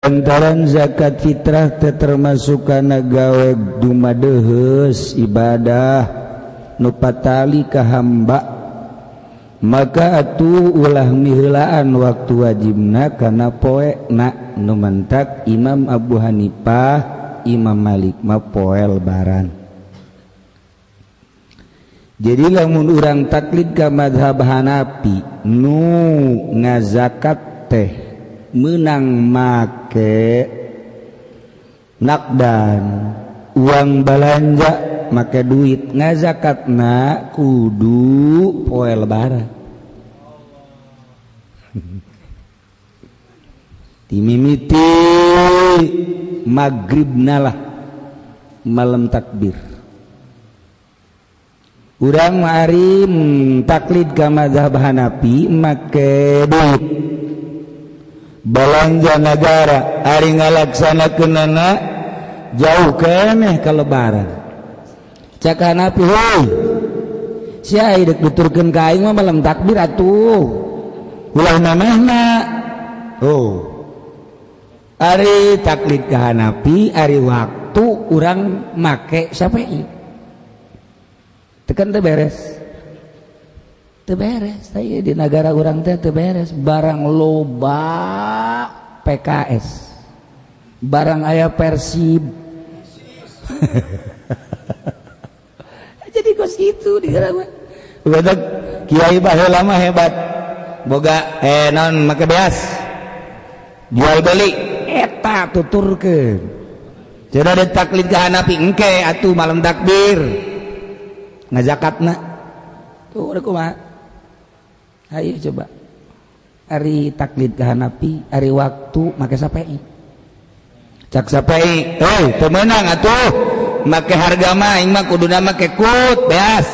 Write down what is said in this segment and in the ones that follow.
Lantaran zakat fitrah teh termasuk kana gawe dumadeheus ibadah nu patali ka hamba, maka atuh ulah miheulaan waktu wajibna kana poena. Nu mentak Imam Abu Hanifah, Imam Malik mah poe lebaran. Jadi lamun urang taklid ka mazhab Hanafi nu ngazakat teh menang make nakdan uang belanja make duit, ngazakatna kudu poe lebaran. Timimiti magribna lah malam takbir. Urang mari taklid ka mazhab Hanafi make duit belanja negara, ari ngalaksanakeunana jauh keneh ka lebaran. Cak Hanafi, heuy sia dek nuturkeun ka aing mah malam takbir atuh, ulah namahna. Oh, ari taklid ka Hanafi, ari waktu urang make Syafi'i tekan teu beres. Teu beres teh di negara urang teh teu beres, barang loba PKS, barang aya Persib. Jadi kos kitu di negara mah. Badak kiai baheula mah hebat, boga naon make beas jual beli eta tuturkeun. Jadi ada taklid ka Hanafi engke atuh malam takbir ngazakatna tuh udah kumaha. Ayo coba ari taklid ka Hanafi, ari waktu make Syafi'i. Cak Syafi'i, heuy teu meunang atuh make harga mah aing mah kuduna make kut beas.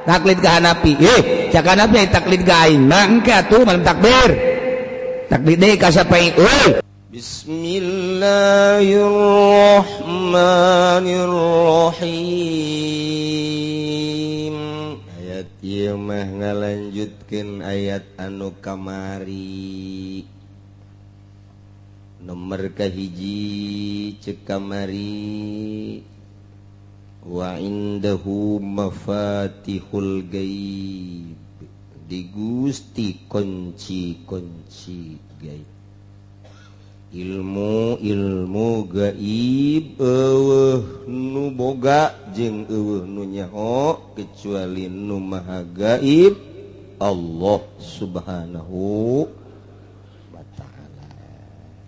Taklid ka Hanafi, cak Hanafi taklid ka aing mah engke atuh malam takbir. Taklid deui ka Syafi'i, euy. Bismillahirrahmanirrahim. Ayat ieu mah ngalanjutkeun ayat anu kamari. Nomor kahiji ceuk kamari, wa indahu mafatihul gaib, di Gusti kunci-kunci gaib. Ilmu-ilmu gaib eueuh nu boga jeung eueuh nu nyaho kecuali nu maha gaib Allah Subhanahu wa ta'ala.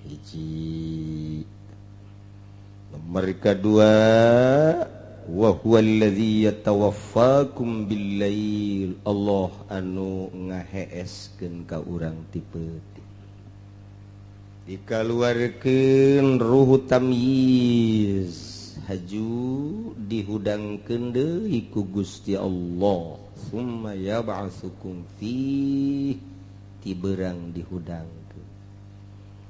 Hiji. Nomor kedua, wa huwallazi yatawaffakum billail, Allah anu ngaheeskeun ka urang ti peuting, dikaluarkeun ruhu tamyiz haju dihudangkeun deui ku Gusti Allah, summa yab'atsukum fi, tiberang dihudangkeun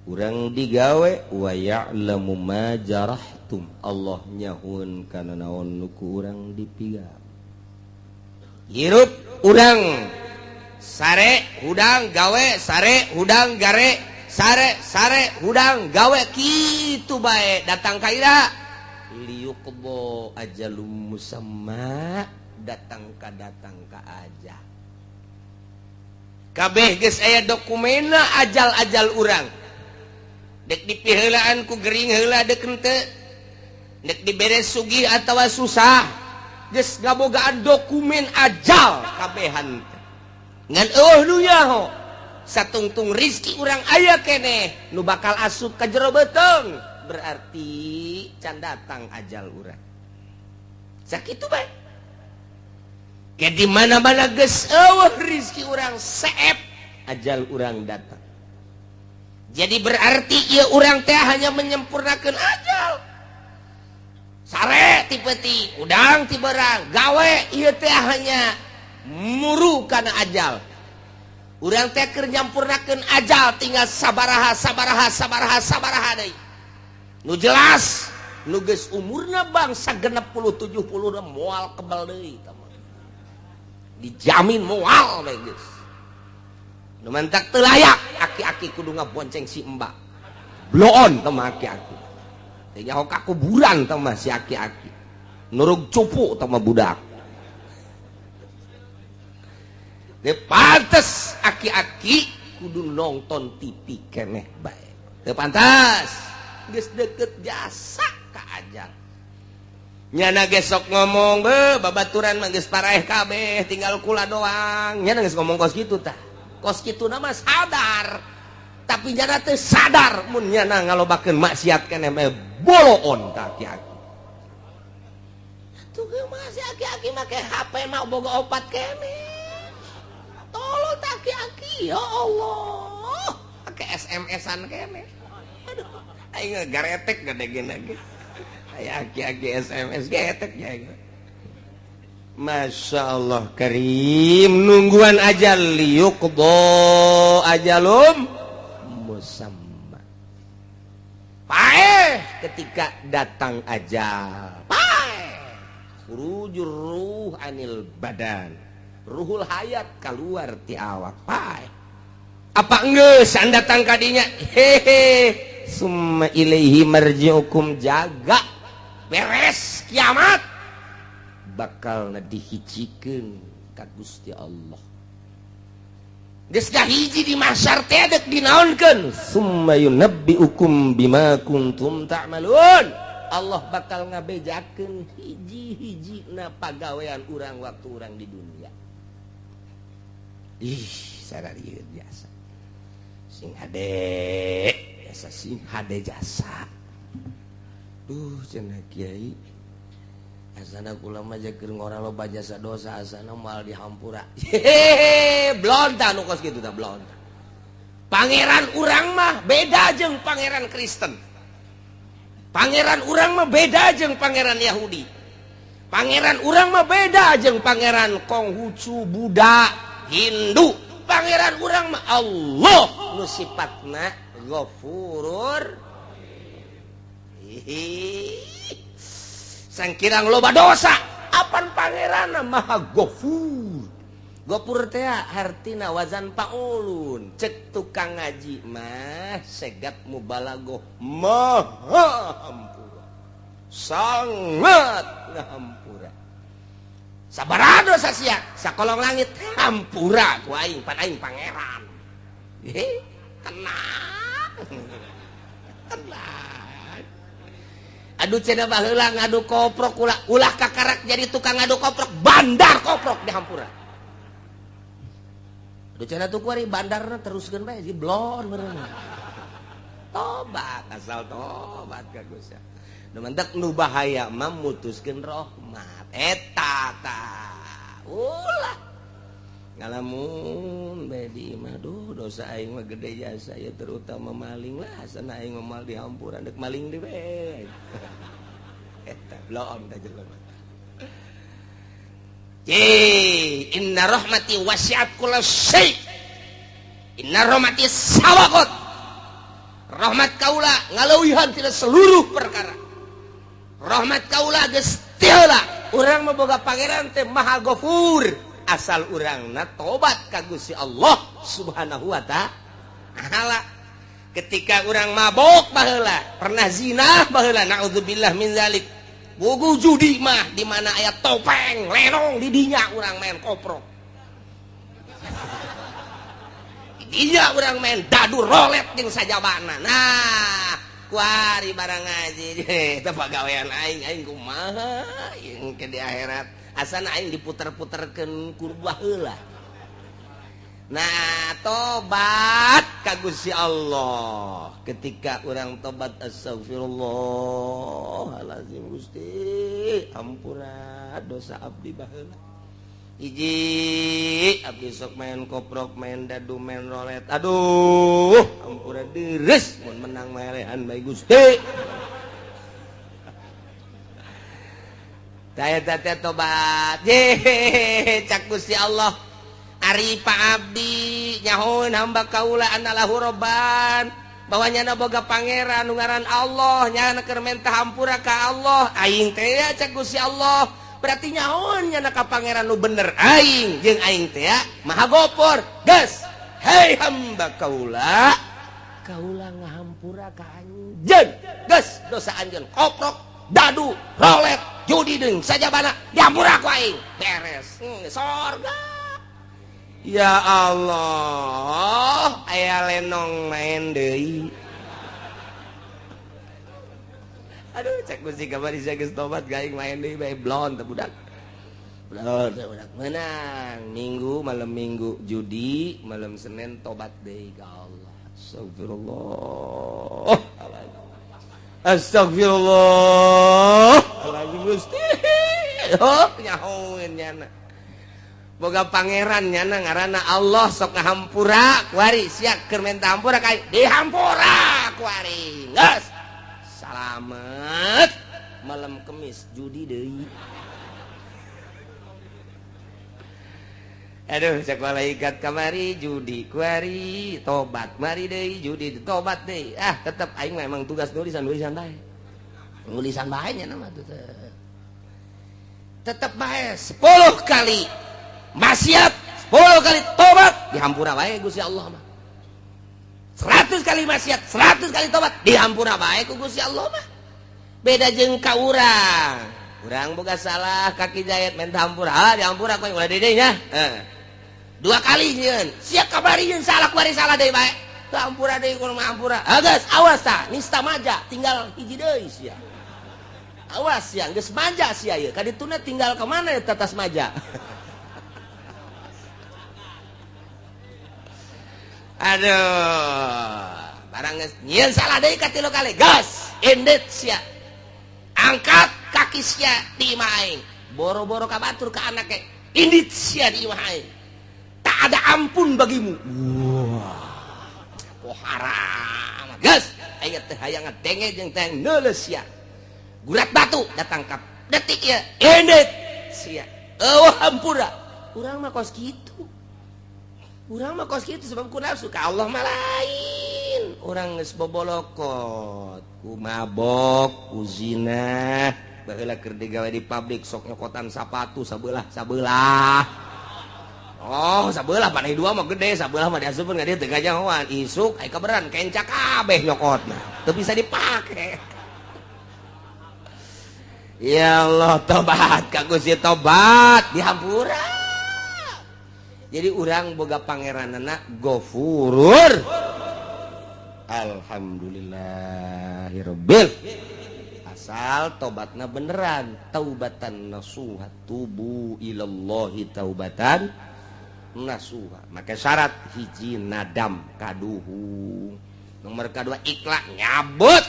urang digawe, wa ya'lamu ma jarahtum, Allah nyahueun kana naon nu ku urang dipigawe. Hirup urang sare hudang gawe, sare hudang gare, sare sare hudang gawe kitu bae datang ka ira liyuqdo ajalum musamma, datang ka ajal. Kabeh geus aya dokumenna ajal-ajal urang. Dek dipiheulaan ku gering heula dek henteu, dek dibere sugih atawa susah, geus ngabogaan dokumen ajal kabehan teh. Ngan eueuh nu nyaho satungtung rizki urang aya keneh nu bakal asup ka jero beuteung, berarti can datang ajal urang. Sakitu bae. Ke di mana-mana geus eueuh rizki urang seep, ajal urang datang. Jadi berarti ieu urang teh hanya menyempurnakeun ajal. Sare ti peuting, udang ti berang, gawe ieu teh hanya muru kana ajal. Urang teh keur nyampurnakeun ajal tinggal sabaraha sabaraha sabaraha sabaraha deui. Nu jelas nu geus umurna bangsa 60 70 moal kebal deui tah mah. Dijamin moal we geus. Nu mantak teu layak aki-aki kudu ngabonceng si embak. Bloon teh mah aki-aki. Teh nyaho ka kuburan teh mah si aki-aki. Nurug cupu teh mah budak. Teu pantes aki-aki kudu nonton TV keneh bae. Teu pantas. Geus deket jasa ka ajal. Nyana gesok ngomong be babaturan mah geus paraeh kabeh tinggal kula doang. Nyana geus ngomong kos kitu tah. Kos kitu na mah sadar. Tapi nyana teu sadar mun nyana ngalobakeun maksiat keneh mah boloon ka aki-aki. Atuh geus mah si aki-aki make HP mah boga opat keneh. Tolol tah aki-aki ya Allah. Make SMS-an keneh. Aduh, aing garetek gede gede. Aki-aki SMS getek ya. Masya Allah karim nungguan ajal liyuqdo ajalum musamma. Paeh ketika datang ajal. Paeh khurujur ruh anil badan. Ruhul hayat keluar ti awak. Paeh. Apa enggeus datang kadinya? Hehe. Summa ilaihi marji'ukum, jaga beres kiamat bakal dihijikeun ka Gusti Allah. Geus hiji di mahsyar teh deuk dinaonkeun? Summa yunabbiukum bima kuntum ta'malun. Allah bakal ngabejakeun hiji-hijina pagawean urang waktu urang di dunia. Ih, sararieun jasa. Sing hade, jasa sing hade jasa. Duh cenah kiai asana kula mah keur ngora loba jasa dosa asana moal dihampura. Hehehe, blonta nu kos kitu tah blonta. Pangeran urang mah beda jeung pangeran Kristen. Pangeran urang mah beda jeung pangeran Yahudi. Pangeran urang mah beda jeung pangeran Konghucu, Buddha, Hindu. Pangeran urang mah Allah nu sifatna Ghafurur. Sangkirang loba dosa apan pangeran maha gofur. Gofur teh hartina wazan paulun. Cek tukang ngaji mah segat mubalagoh maha hampura. Sangat ngahampura. Sabaraha dosa sia sakolong langit hampura ku aing pan aing pangeran. Tenang. Tenang. Aduh cenah baheula ngadu koprok ulah ulah kakarak jadi tukang ngadu koprok bandar koprok di hampura. Aduh cenah tuh kuari bandarna teruskeun bae si blon meureun. Tobat asal tobat ka Gusti. Nu mentek nu bahaya mah mutuskeun rahmat. Eta tah. Ulah ngalamun bae di imah duh dosa aing mah gede jasa ya terutama maling lah asana aing mah mal di hampura deuk maling deui we. Eta bloon da jelema. Ye inna rahmati wasi'at kulla syai. Inna rahmati sabaqat. Rahmat kaula ngaleuwihan tina seluruh perkara. Rahmat kaula geus ti heula. Urang mah boga pangeran teh Maha Ghafur. Asal urangna tobat ka Gusti Allah Subhanahu wa ta'ala. Ketika urang mabok baheula, pernah zina baheula, naudzubillah min zalik. Bugu judi mah di mana aya topeng, lenong di dinya urang main koprok. Di dinya urang main dadu rolet jeung sajabana. Nah, kuari barang ngaji eta pagawean aing, aing kumaha jeung ke di akhirat. Asana aing diputer-puterkeun ku baheula. Nah, tobat ka Gusti Allah. Ketika urang tobat astagfirullahalazim Gusti, ampura dosa abdi baheula. Hiji abdi sok main koprok, main dadu, main rolet. Aduh, ampura deres mun menang melehan bae Gusti. Daya teh tobat. Ye, cak Gusti Allah. Ari Pak Abdi nyahoeun hamba kaula anallahu robban. Bahwa nyana boga pangeran nu ngaran Allah, nyana keur menta hampura ka Allah. Aing teh ya cak Gusti Allah. Berarti nyahoeun nyana ka pangeran nu bener aing jeung aing teh ya Maha Gofur. Geus, hei hamba kaula, kaula ngahampura ka anjeun. Anjeun geus dosa anjeun koprok dadu rolet judi deung sajabana dihampura ku aing beres sorga. Ya Allah aya lenong main deui. Aduh cek Gusti kamari sia geus tobat gaing main deui bae blon teh budak. Blon teh budak menang minggu malam minggu judi malam Senin tobat deui ka Allah. Astagfirullah. Astagfirullah. Lagi Gusti. Oh nyahoeun nyana. Boga pangeran nyana ngaranna Allah sok ngahampura kuari sia keur menta hampura ka dihampura kuari. Geus. Salamet malam Kemis judi deui. Aduh cek malaikat kamari judi kuari tobat mari deui judi tobat deui. Ah tetep aing mah emang tugas nulisan-nulisan bae. Nulisan bae nya mah tuh. Tetep bae 10 kali maksiat, 10 kali tobat dihampura bae Gusti Allah mah. 100 kali maksiat, 100 kali tobat dihampura bae ku Gusti Allah mah. Beda jeung ka urang. Urang boga salah kaki jayat menta hampura, ah dihampura ku ulah deui nya. Dua kali nyieun, sia kabari nyeun salah kuari salah deui bae. Teu hampura deui kudu hampura. Ah geus awas tah, nista maja tinggal hiji deui sia. Awas sia geus manja sia ieu, ka dituna tinggal ka mana eta tas maja. Aduh, barang geus nyieun salah deui ka 3 kali. Gas, endet sia. Angkat kaki sia di imah aing. Boro-boro ka batur ka anake. Indit sia di imah aing. Tak ada ampun bagimu. Wah. Oh haram. Gas, aing teh hayang ngadenge jeung teh neuleus sia. Gurat batu datang ka detik ieu. Indit sia. Eueuh hampura. Urang mah kos kitu. Urang mah kos kitu sebab ku nafsu ka Allah mah lain. Urang geus bobolokot, ku mabok, ku zina, baheula keur digawe di pabrik sok nyokotan sapatu sabelah-sabelah. Oh, sabelah panai dua mah gede, sabelah mah diasupkeun ka dieu teu gajahoan. Isuk aya kaberan kenca kabeh nyokotna. Teu bisa dipake. Ya Allah, tobat ka Gusti tobat dihampura. Jadi urang boga pangeranana Gofurur. Alhamdulillahirabbil. Asal tobatna beneran, taubatan nasuha, tubu ilallahi taubatan nasuha. Maka syarat hiji nadam kaduhung. Nomor kedua ikhlas nyabut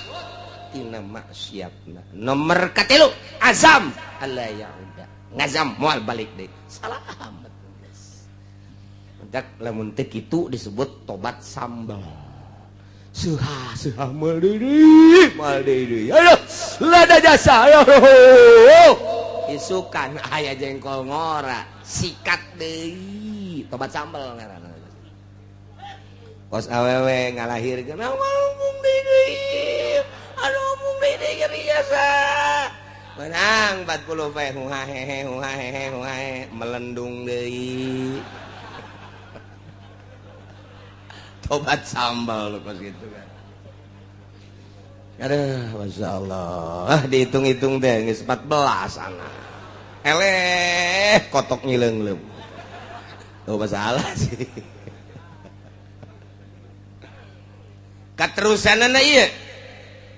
tina maksiatna. Nomor katilu azam alla yauda. Ngazam moal balik deui. Salamet. Mentak lamun teu kitu disebut tobat sambal. Suha suha moal deui. Aduh, lada jasa. Aduh. Isukan aya jengkol ngora, sikat deui. Tobat sambal ngaranna. Kos awewe ngalahirkeun mung deui. Aduh mung deui ge biasa. Menang 40 pe huhahehe huhahehe huhahe melendung deui. Tobat sambal kos gitu kan. Aduh, Masya Allah. Dihitung-hitung deh, geus 14 anak. Eleh, kotok nyileung-leung. Tuh masalah sih. Katerusanana ieu.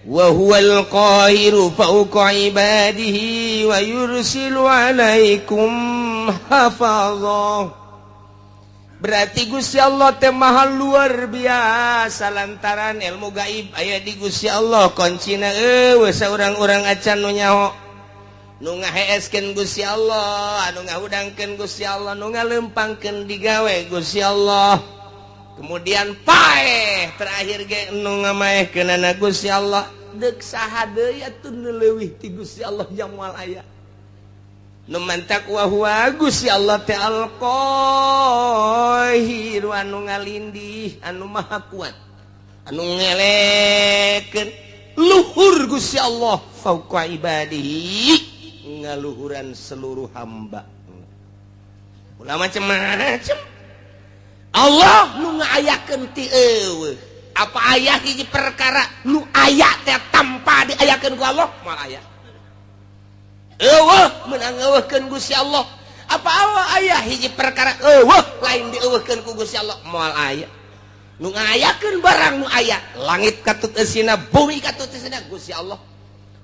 Wa huwal qahiru fawqa ibadihi wa yursilu alaikum hafazah. Berarti Gusti Allah teh maha luar biasa lantaran ilmu gaib aya di Gusti Allah kuncina eueuh saurang-urang acan nu nyaho nu ngaheeskeun Gusti Allah anu ngahudangkeun Gusti Allah nu ngalempangkeun digawe Gusti Allah kemudian paeh terakhir ge nu ngamaehkeunana Gusti Allah deuk saha deui atuh nu leuwih ti Gusti Allah jang moal aya. Nu mantak wa huwa Gusti Allah teh al-Qahir anu ngalindih anu maha kuat anu ngelekeun luhur Gusti Allah fauqa ibadihi ngaluhuran seluruh hamba. Ulah macem-macem Allah nu ngaayakeun ti eueuh Apa aya hiji perkara nu aya teh tanpa diayakeun ku Allah? Moal aya. Eueuh meunang eueuhkeun Gusti Allah. Apa aya hiji perkara eueuh lain dieueuhkeun ku Gusti Allah? Moal aya. Nu ngayakeun barang nu aya, langit katut eusina, bumi katut eusina Gusti Allah.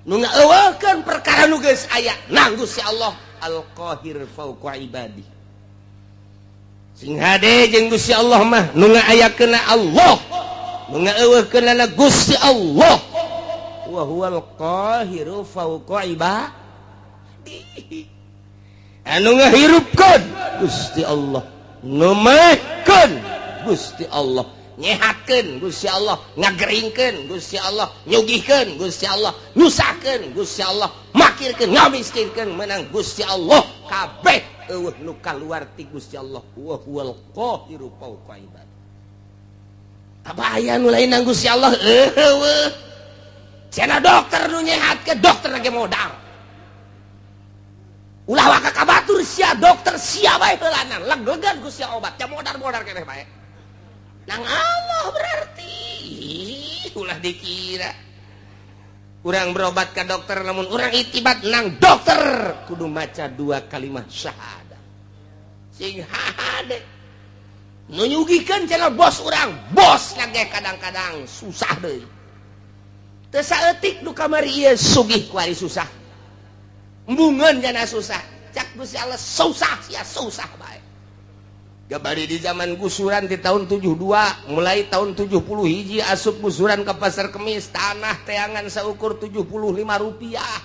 Nu ngaeueuhkeun perkara nu geus aya, nang Gusti Allah Al-Qahir fauqa ibadi. Sing hade jeung Gusti Allah mah nu ngaayakeunna Allah, nu ngaeueuhkeunna Gusti Allah. Wa huwal qahiru fauqa ibadi. Anu ngahirupkeun Gusti Allah, nu mehkeun Gusti Allah, nyehatkeun Gusti Allah, ngageringkeun Gusti Allah, nyugihkeun Gusti Allah, nyusahkeun Gusti Allah, makirkeun, ngamiskinkeun menang Gusti Allah. Kabeh eueuh nu kaluar ti Gusti Allah. Wa huwal qahiru fauqa ibadi. Apa aya nu lain nang Gusti Allah? Eueuh. Cenah dokter nu nyehatkeun, dokter ge modal. Ulah waka ka batur sia dokter sia bae heulanan, leglegan ku sia obat, ca modar-modar keneh bae. Nang Allah berarti ulah dikira urang berobat ke dokter, namun urang itibat nang dokter kudu maca dua kalimat syahadat. Sing hade nu nyugikeun cenah bos urang, bos lagi kadang-kadang susah deui. Teu saeutik nu kamari ieu sugih kuari susah. Embungeun jana susah. Cak Gusti Allah susah sia susah bae. Gabari di zaman gusuran di tahun 72, mulai tahun 70 hiji asup gusuran ke Pasar Kemis, tanah teangan seukur 75 rupiah.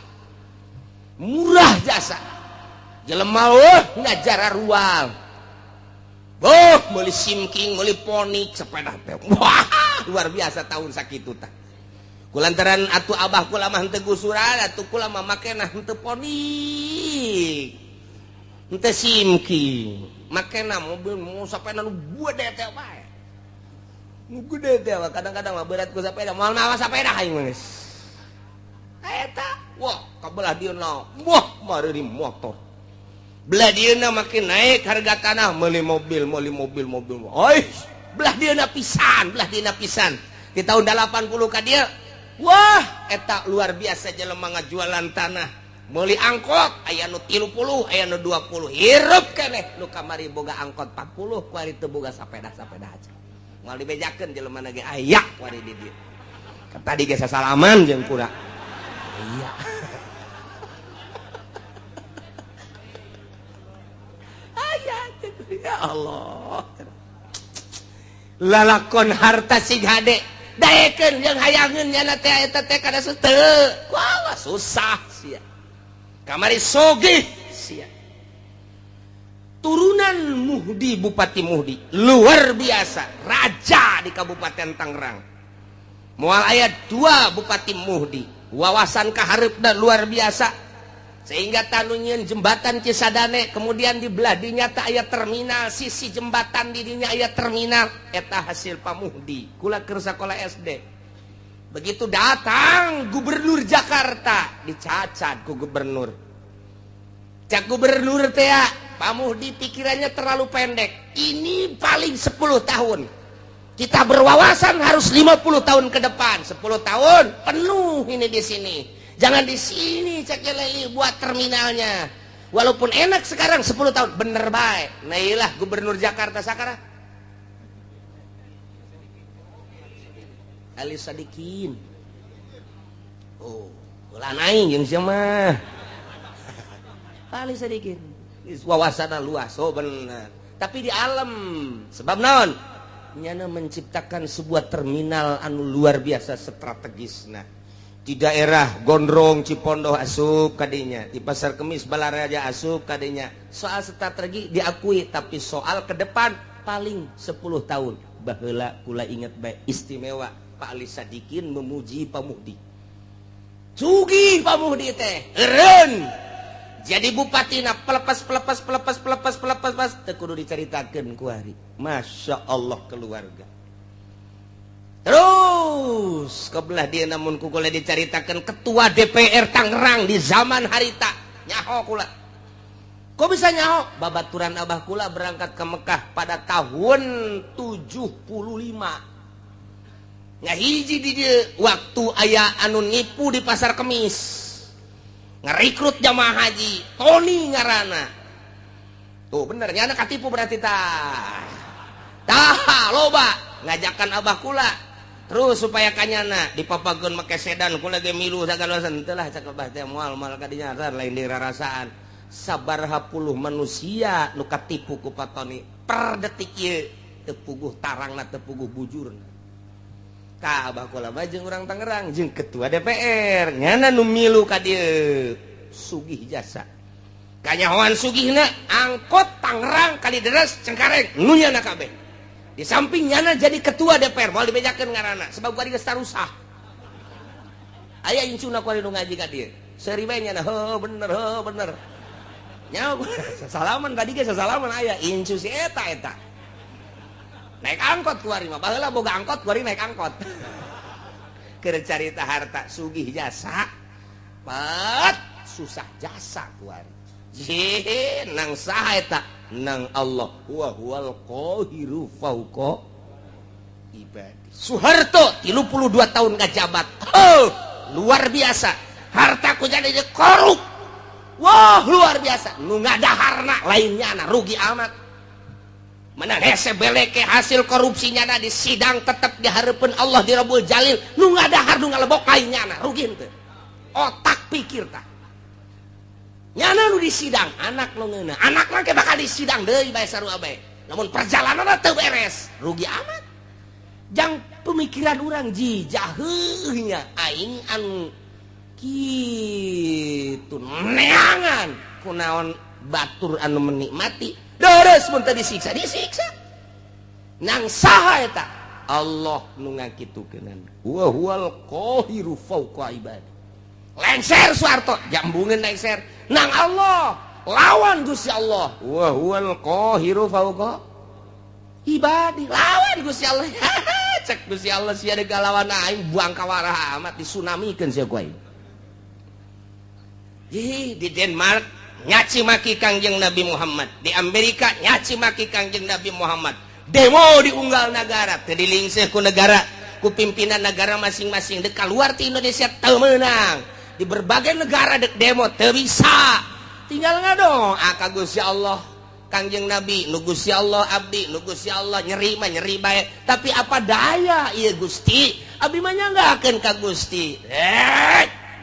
Murah jasa. Jelema eueuh ngajara rual. Boh, meuli simking, meuli ponik, sepeda teh. Wah, luar biasa tahun sakitu tah. Kulantaran atuh abah kula mah henteu gusuran, atuh kula mah makena henteu ponik. Henteu simking. Makena mobil mau sepeda nu gede teh bae. Nu gede teh kadang-kadang mah berat ku sepeda, moal mawa sepeda aing mah geus. Eta, wah, kabelah dieuna. Wah, mari motor. Belah dieuna makin naik harga tanah, meuli mobil, meuli mobil, mobil. Oi, belah dieuna pisan, belah dieuna pisan. Di tahun 80 ka dieu, wah, eta luar biasa jelema ngajualan tanah. Meuli angkot aya nu 30, aya nu 20. Hirup keneh nu kamari boga angkot 40, kuari teu boga sapeda-sapeda aja. Moal dibejakeun jelema na ge aya kuari di dieu. Tadi ge sasalaman jeung kura. Iya. Aya ya Allah. Lalakon harta sing hade daekeun jeung hayangeun nyana teh eta teh kada teu. Wah, susah sia. Kamari sogih sia. Turunan Muhdi, Bupati Muhdi luar biasa, raja di Kabupaten Tangerang. Moal aya 2 Bupati Muhdi, wawasan kahareupna luar biasa. Sehingga tanu nyieun jembatan Cisadane, kemudian di belah dinya teh aya terminal, sisi jembatan di dinya aya terminal, eta hasil Pak Muhdi. Kula keur sakola SD. Begitu datang gubernur Jakarta, dicacat ku gubernur. Cak gubernur teh, Pak Muhdi pikirannya terlalu pendek. Ini paling 10 tahun. Kita berwawasan harus 50 tahun ke depan. 10 tahun penuh ini di sini. Jangan di sini cak leli buat terminalnya. Walaupun enak sekarang 10 tahun, bener baik. Nah iyalah gubernur Jakarta sekarang. Ali Sadikin. Oh, ulah naik jeung sia mah. Ali Sadikin. Wawasanna luas, oh bener. Tapi di alam, sebab naon? Nyana menciptakan sebuah terminal anu luar biasa strategisna. Di daerah Gondrong, Cipondoh asup kadinya, di Pasar Kemis Balaraja asup kadinya. Soal strategi diakui, tapi soal ke depan paling 10 tahun. Baheula kula inget bae istimewa Pak Ali Sadikin memuji Pak Muhdi. Sugih Pak Muhdi teh, eureun. Jadi bupatina pelepas pelepas pelepas pelepas pelepas pas teu kudu dicaritakeun ku hari. Masya Allah keluarga. Terus kebelah dia namun ku kula dicaritakeun ketua DPR Tangerang di zaman harita nyaho kula. Kok bisa nyaho? Babaturan abah kula berangkat ke Mekah pada tahun 75. Ngahiji di dieu waktu aya anu nipu di pasar Kemis. Ngarekrut jamaah haji, Tony ngaranna. Tuh bener nyana katipu berarti tah. Tah loba ngajakan abah kula. Terus supaya kanyana dipapageun make sedan kula ge milu sagalosan teu lah cak abah teh moal moal ka dinya lain dirarasaan. Sabaraha puluh manusia nu katipu ku Pak Tony per detik ieu teu puguh tarangna teu puguh bujurna. Ka abah kula mah jeung urang Tangerang jeung ketua DPR nyana nu milu ka dieu sugih jasa. Kanyahoan sugihna angkot Tangerang Kalideres Cengkareng nu nyana kabeh. Di samping nyana jadi ketua DPR moal dibejakeun ngaranna sebab kuari geus tarusah. Aya incuna kuari nu ngaji ka dieu. Seuri bae nyana heuh bener heuh bener. Nyaho sasalaman tadi ge sasalaman aya incu si eta eta. Naik angkot kuari mah baheula boga angkot kuari naik angkot. Keur carita harta sugih jasa pat susah jasa kuari. Jih nang saha eta nang Allah wa huwal qahiru fauqa ibadi. Soeharto 32 tahun ngajabat. Oh, luar biasa. Harta ku jadi korup. Wah, luar biasa. Nu ngadaharna lainnya na rugi amat. Menang hese beleke hasil korupsinya na di sidang tetep dihareupeun Allah di Rabbul Jalil. Nu ngadahar nu ngalebok lainnya na rugi henteu. Otak pikir tah. Nyana nu di sidang anak nu ngeunah. Anak mah ke bakal di sidang deui bae sarua bae. Namun perjalananna teu beres, rugi amat. Jang pemikiran urang ji jaheuh nya aing anu kitu neangan kunaon batur anu menikmati. Deres mun teu disiksa, disiksa. Nang saha eta? Allah nu ngakitukeunana. Wa huwal qahiru fauqa ibadi. Lengser Soeharto, jambungeun lengser. Nang Allah, lawan Gusti Allah. Wa huwal qahiru fauqa ibadi. Lawan Gusti Allah. Cek Gusti Allah sia deuk lawan aing buang kawarah amat disunamikeun sia ku aing. Ih, di Denmark nyaci maki Kangjeng Nabi Muhammad, di Amerika nyaci maki Kangjeng Nabi Muhammad, demo di unggal negara teu dilingseh ku negara, ku pimpinan negara masing-masing, dek keluar ti Indonesia teu meunang, di berbagai negara dek demo teu bisa, tinggal ngadoa ka Gusti Allah Kangjeng Nabi, nu Gusti Allah abdi, nu Gusti Allah nyeri mah nyeri bae, tapi apa daya ieu Gusti, abdi mah nyanggakeun ka Gusti,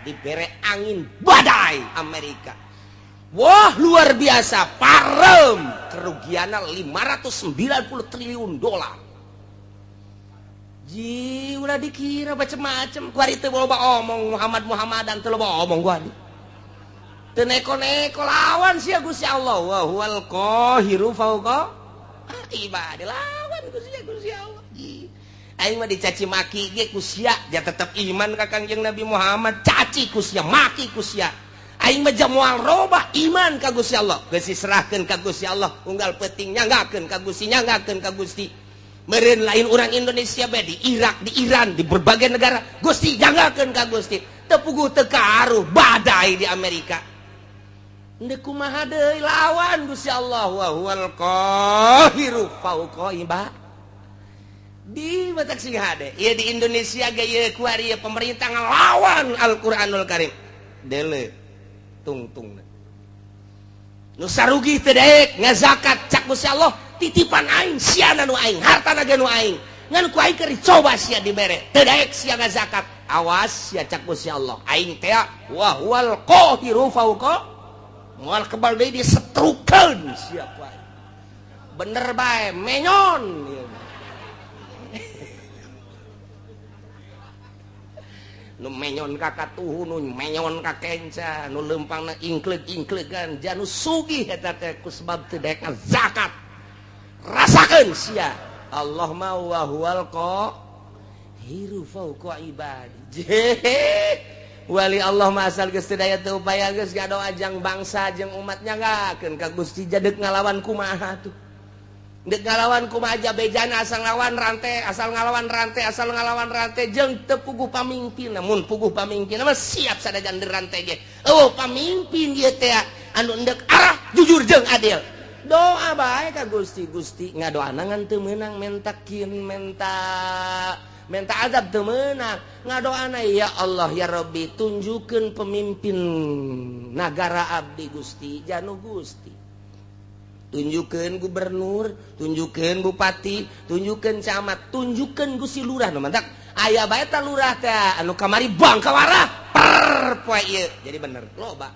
dibere angin badai Amerika. Wah luar biasa, parem kerugiannya 590 triliun dolar. Ji ulah dikira macem-macem, kuari teu loba omong Muhammad Muhammadan teu loba omong kuari. Teu neko-neko lawan sia Gusti Allah. Wa huwal qahiru fauqa ibadi, lawan Gusti Allah. Ji aing mah dicaci maki ge ku sia, dia tetep iman ka Kangjeng Nabi Muhammad, caci ku sia, maki ku sia. Aing mah moal robah iman ka Gusti Allah, geus diserahkeun ka Gusti Allah, unggal peuting nyanggakeun ka Gusti, nyanggakeun ka Gusti. Meureun lain urang Indonesia bae di Irak, di Iran, di berbagai negara, Gusti nyanggakeun ka Gusti. Teu puguh teu karuh badai di Amerika. Ndek kumaha deui lawan Gusti Allah, wa huwal qahiru fauqa ibadi. Di batak sing hade, ieu di Indonesia ge ieu kuari pemerintah ngalawan Al-Qur'anul Karim. Dele tungtung nu sarugi teu daek ngazakat cak Gusti Allah titipan aing siana nu aing hartana ge nu aing ngan ku aing keur dicoba sia dibere teu daek sia ngazakat awas sia cak Gusti Allah aing teh wa huwal qahiru fauqa moal kebal deui disetrukeun sia ku aing bener bae menyon. Nu menyon ka katuhu, nu menyon ka kenca, nu leumpangna ingkleug-ingklegan, janu sugih eta teh ku sebab teu daek zakat. Rasakeun sia. Allah ma wa huwal qahiru fauqa ibadi. Wali Allah mah asal geus teu daya teu upaya geus ngadoa jang bangsa jeung umat nyanggakeun ka Gusti jadek ngalawan kumaha tuh. Dek ngalawan kumaha aja bejana asal ngalawan rantai, asal ngalawan rantai, asal ngalawan rantai jeung teu puguh pamimpin. Mun puguh pamimpin mah siap sadajan rantai ge. Eueuh pamimpin ieu teh anu endek arah jujur jeung adil. Doa bae ka Gusti, Gusti ngadoana ngan teu meunang menta kin menta Minta azab teu meunang. Ngadoana ya Allah ya Rabbi tunjukkeun pemimpin nagara abdi Gusti, janu Gusti. Tunjukkeun gubernur, tunjukkeun bupati, tunjukkeun camat, tunjukkeun Gusti lurah. Nu mantak aya bae ta lurah teh anu kamari bangkawarah per poe ieu. Jadi bener loba.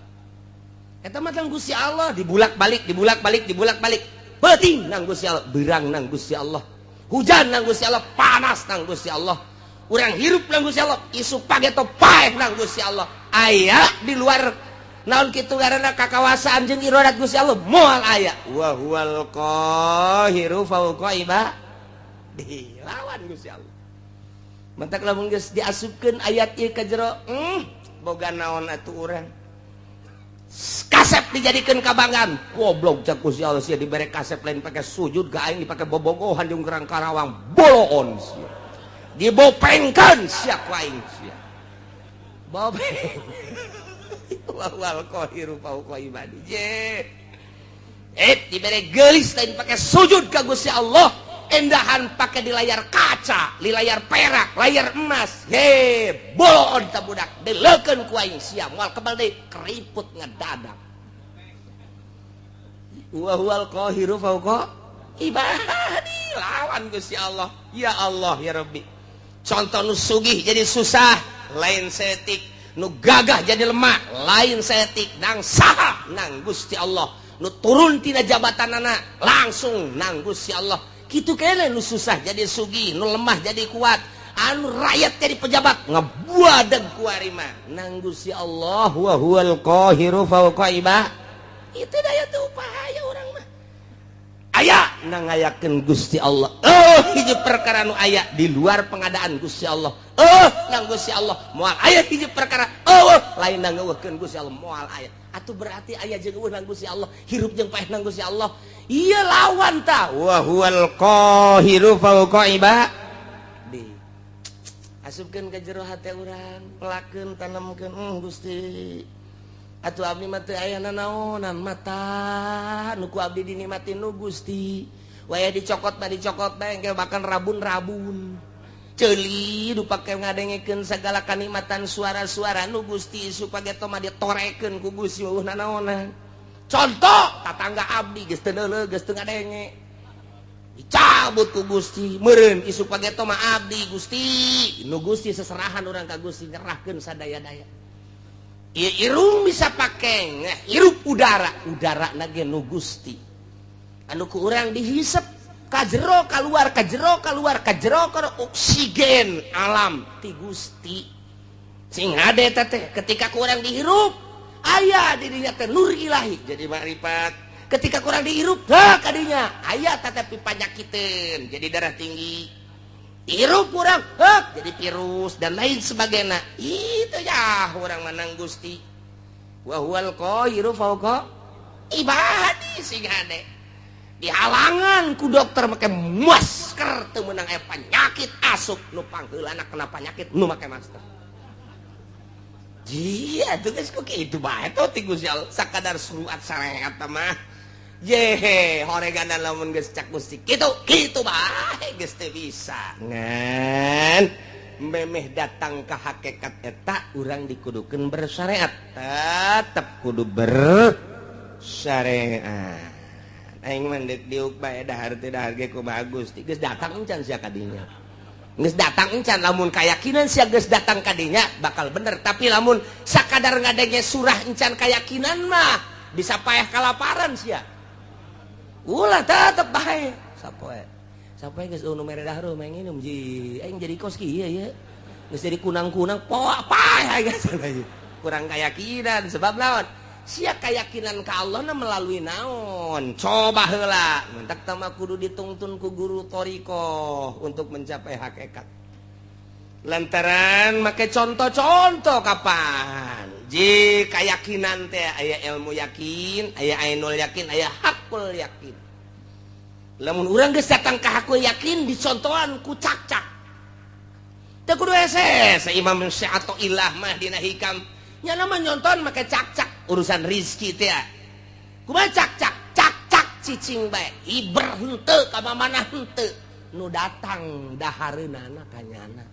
Eta mah tang Gusti Allah dibulak-balik, dibulak-balik, dibulak-balik. Peuting nang Gusti Allah, beurang nang Gusti Allah. Hujan nang Gusti Allah, panas nang Gusti Allah. Urang hirup nang Gusti Allah, isuk pageto paeh nang Gusti Allah. Aya di luar naon kitu ngaranna kakawasaan jeung iradat Gusti Allah moal aya. Wa huwal qahiru fawqa ibadi. Lawan Gusti Allah. Mantak lamun geus diasupkeun ayat ieu ka jero, boga naon atuh urang. Kasep dijadikeun kabanggaan. Goblok cak Gusti Allah sia dibere kasep lain pake sujud ka aing dipake bobogohan jeung gerang Karawang boloon sia. Dibopengkeun sia ku aing sia. Bopeng. Wa wal qahiru fawqa ibadi. Je. Dibere geulis lain pake sujud ka Gusti Allah. Endahan pake di layar kaca, di layar perak, layar emas. He, boloon ta budak, dileukeun ku aing sia, moal kebal deui keriput ngedadak. Wa huwal qahiru fawqa ibadi, lawan Gusti Allah. Ya Allah ya Rabbi. Contoh nu sugih jadi susah, lain setik, nu gagah jadi lemah, lain setik, nang saha nang Gusti Allah. Nu turun tina jabatanana langsung nang Gusti Allah. Kitu kene nu susah jadi sugih, nu lemah jadi kuat, anu rakyat jadi pejabat ngebuadeg ku ari mah nang Gusti Allah. Wa huwal qahiru fawqa ibadi. Itu daya teu upaya urang mah. Aya nang ngayakeun Gusti Allah. Hiji perkara nu aya di luar pengadaan Gusti Allah. Nang Gusti Allah moal aya hiji perkara. Lain nang ngeuweuhkeun Gusti Allah moal aya. Atuh berarti aya jeung eueuh nang Gusti Allah, hirup jeung paeh nang Gusti Allah. Ieu lawan ta. Wa huwal qahiru fawqa ibadi. Asupkeun ka jero hate urang, pelakeun tanemkeun Gusti. Atuh abdi mah teu aya nanaonan mata nu ku abdi dinikmati nu Gusti. Waya dicokot mah dicokot bae engke bahkan rabun-rabun. Ceuli dipake ngadengekeun sagala kanikmatan suara-suara nu Gusti supaya mah ditorekeun ku Gusti eueuh nanaonan. Contoh tatangga abdi geus teu neuleuh geus teu ngadenge. Dicabut ku Gusti meureun isuk pageto mah abdi Gusti. Nu Gusti seserahan urang ka Gusti nyerahkeun sadaya-daya. Ieu irung bisa pake hirup udara, udara na ge nu Gusti. Anu ku urang dihisep ka jero kaluar, ka jero kaluar, ka jero kana oksigen alam ti Gusti. Sing hade teh ketika ku urang dihirup aya di dinya teh nur ilahi jadi makrifat. Ketika kurang dihirup heh kadinya aya tetapi panyakiteun jadi darah tinggi. Hirup kurang heh jadi virus dan lain sebagainya. Itu ya urang manang Gusti. Wa huwal qahiru fawqa ibadi. Sing hade dihalangan ku dokter make masker teu meunang aya penyakit asup nu pangheulana kena penyakit nu make masker. Jia tuh geus ku kitu bae tuh ti Gusti Allah sakadar surat sareat mah. Yehe horegan lamun geus cak Gusti kitu kitu bae geus teu bisa. Ngan memeh datang ka hakikat eta urang dikudukeun bersyariat, tetep kudu bersyariat. Aing mah deuk diuk bae dahar teu dahar ge kumaha Gusti geus datang encan sia ka dinya. Geus datang encan lamun kayakinan sia geus datang ka dinya bakal bener, tapi lamun sakadar ngadenge surah encan kayakinan mah bisa payah kalaparan sia. Ulah tetep bae sapoe. Sapoe geus nu mere dahar mah nginum ji aing jadi kos kieu ye. Geus jadi kunang-kunang poa paeh geus. Kurang kayakinan sebab naon? Sia kayakinan ka Allah na melalui naon? Coba heula. Mentak tama kudu ditungtun ku guru thariqah untuk mencapai hakikat. Lantaran make contoh-contoh kapan? Ji kayakinan teh aya ilmu yakin, aya ainul yakin, aya hakul yakin. Lamun urang geus datang ka hakul yakin dicontohan ku cak-cak. Teu kudu hese, Imam Syafi'i mah dina hikam. Nya mah nyonton make cak-cak urusan rizki teh. Kumaha cak-cak? Cak-cak cicing bae, hiber henteu ka mana henteu. Nu datang dahareunana ka nyana.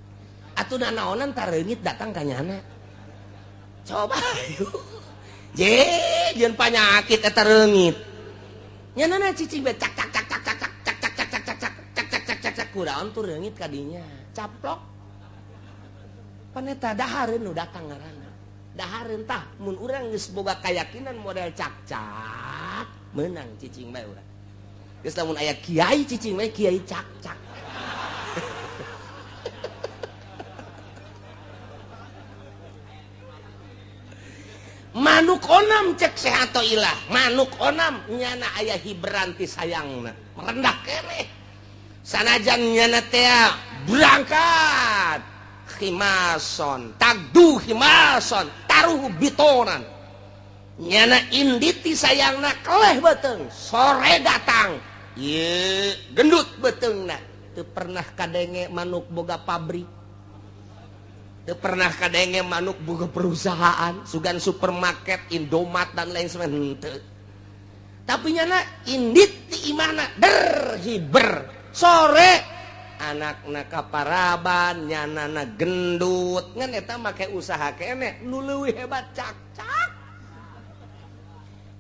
Atuh nanaonan tareungit datang ka nyana. Coba je jeung panyakit eta reungit. Nyanana cicing bae cak cak cak cak cak cak cak cak cak cak cak cak cak cak cak cak kuraon tuh reungit ka dinya. Caplok. Paneta dahareun nu datang ngaranna. Dahareun tah mun urang geus boga kayakinan model cak-cak menang cicing bae urang. Geus lamun aya kiai cicing bae kiai cak-cak. Manuk onam cek sehato ilah, manuk onam nyana aya hiberanti sayangna, merendah keneh. Sanajan nyana tea berangkat khimason, tagdu khimason, taruh bitonan. Nyana inditi sayangna keleh beuteung, sore datang, ye gendut beuteungna. Teu pernah kadenge manuk boga pabrik. Teu pernah kadenge manuk boga perusahaan, sugan supermarket, Indomaret dan lain sebagainya. Tapi nyana indit ti imahna der hiber. Sore anakna kaparaban, nyanana gendut, ngan eta make usaha keneh nu leuwih hebat cak-cak.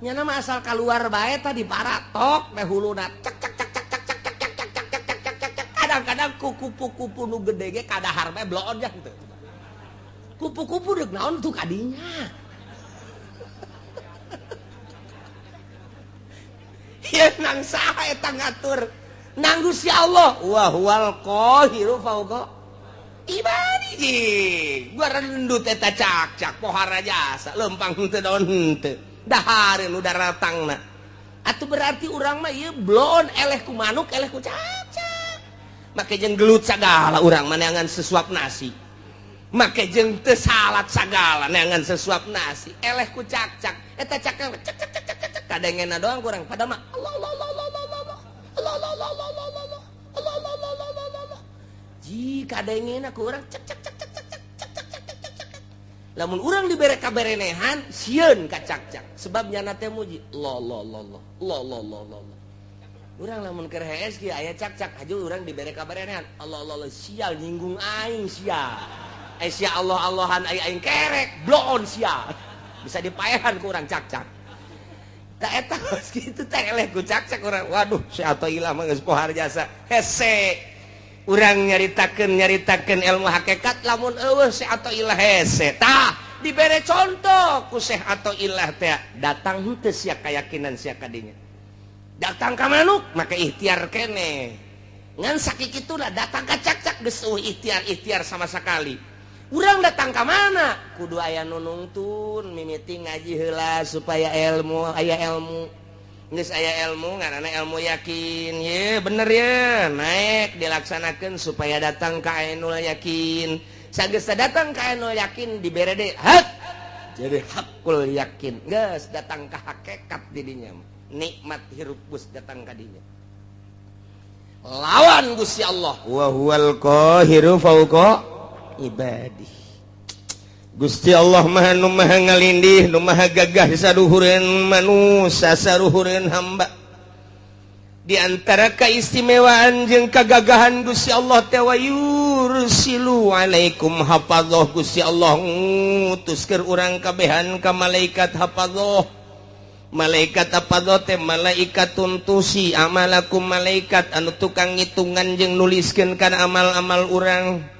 Nyana mah asal kaluar bae tadi baratok teh huluna cak cak cak cak cak cak cak cak cak cak cak cak cak. Kadang-kadang kupu-kupu nu gede ge kadahar bae bloon jang teu. Kupu-kupu deuk naon tuh kadinya. Ieu nang saha eta ngatur? Nang Gusti Allah. Wa huwal qahiru fauqa ibadihi. Gua rendut eta cak-cak pohara jasa lempang henteu daun henteu. Dahareun nu daratangna. Atuh berarti urang mah ieu bloon eleh ku manuk eleh ku cak-cak. Make jeung gelut sagala urang mah neangan sesuap nasi. Make jeung teu salat sagala neangan sesuap nasi eleh ku cak-cak eta cak cak cak cak cak cak kadengena doang kurang padahal mah Allah Allah Allah Allah Allah Allah Allah Allah Allah Allah Allah Allah Allah Allah Allah ji kadengena ku urang cak cak cak cak cak cak cak cak cak cak cak lamun urang dibere kaberenehan sieun ka cak-cak sebab nyana teh muji Allah Allah Allah Allah Allah Allah Allah urang lamun keur hees kieu aya cak-cak haju urang dibere kaberenehan Allah Allah Allah sial nyinggung aing sial. Sia Allah Allahan aing kerek bloon sia bisa dipaehan ku urang cak-cak tak eta geus kitu teh eleh ku cak-cak urang waduh si Athoillah mah geus pohar jasa hese urang nyaritakeun ilmu hakikat lamun eueuh si Athoillah hese tah dibere contoh ku Syekh Athoillah teh datang henteu sia kayakinan sia kadinya datang ka manuk make ikhtiar keneh ngan sakikituna datang ka cak-cak geus eueuh ikhtiar sama sekali. Urang datang ka mana? Kudu aya nu nungtun mimiti ngaji heula supaya ilmu aya ilmu. Geus aya ilmu ngaranna ilmu yakin. Ye bener ye, naik dilaksanakeun supaya datang ka ainul yakin. Sageus datang ka ainul yakin dibere deui hak. Jadi hakul yakin. Geus datang ka hakikat di dinya. Nikmat hirup geus datang ka dinya. Lawan Gusti Allah. Wa huwal qahiru fauqa ibadih. Gusti Allah maha nu maha ngalindih, nu maha gagah saruhureun manusia, saruhureun hamba. Di antara keistimewaan jeung kagagahan Gusti Allah teh wa yursilu alaikum hafadzah. Gusti Allah ngutus keur urang kabehan ka malaikat hafadzah. Malaikat hafadzah teh malaikat tuntusi amalakum, malaikat anu tukang ngitungan jeung nuliskeun kana amal-amal urang.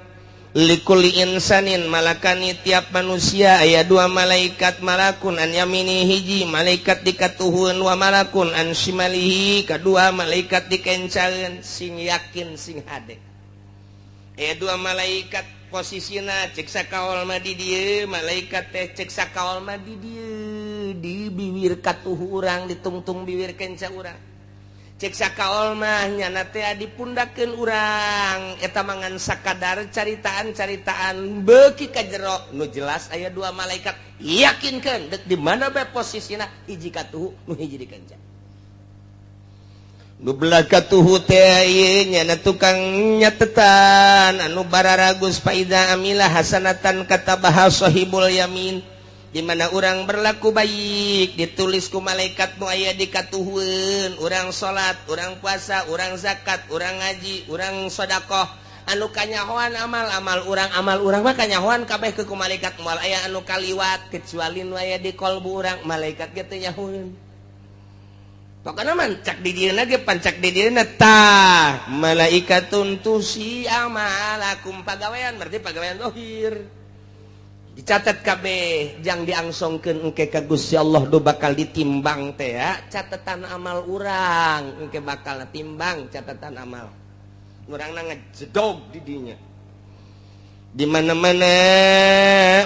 Likuli insanin malakani tiap manusia aya dua malaikat, malakun an yamini hiji malaikat dikatuhun wa malakun an shimalihi kadua malaikat dikencaeun. Sing yakin sing hade aya dua malaikat posisina cek sakaol mah di dieu malaikat teh cek sakaol mah di dieu di biwir katuhu urang ditungtung biwir kenca urang. Cek sakaol mah nyana teh dipundakeun urang eta mangan sakadar caritaan-caritaan beuki ka jero nu jelas aya dua malaikat yakinkeun deuk di mana bae posisina hiji katuhu nu hiji dikenca. Nu belah katuhu teh ieu nyana tukang nyatetan anu bararagus faida amila hasanatan katabaha sahibul yamin. Di mana urang berlaku baik ditulis ku malaikat nu aya di katuhueun. Urang salat, urang puasa, urang zakat, urang ngaji, urang sedekah, anu kanyahoan amal-amal urang, amal urang mah kanyahoan kabeh ke ku malaikat, moal aya anu kaliwat kecuali nu aya di kolbu urang, malaikat ge teu nyahoeun. Pokokna mah cak di dieuna ge pancak di dieuna tah malaikatun tusi amalakum, pagawean berarti pagawean zahir dicatat kabeh jang diangsongkeun engke ka Gusti Allah do bakal ditimbang teh ya catatan amal urang, engke bakal timbang catatan amal urangna ngejedog di dinya. Di mana-mana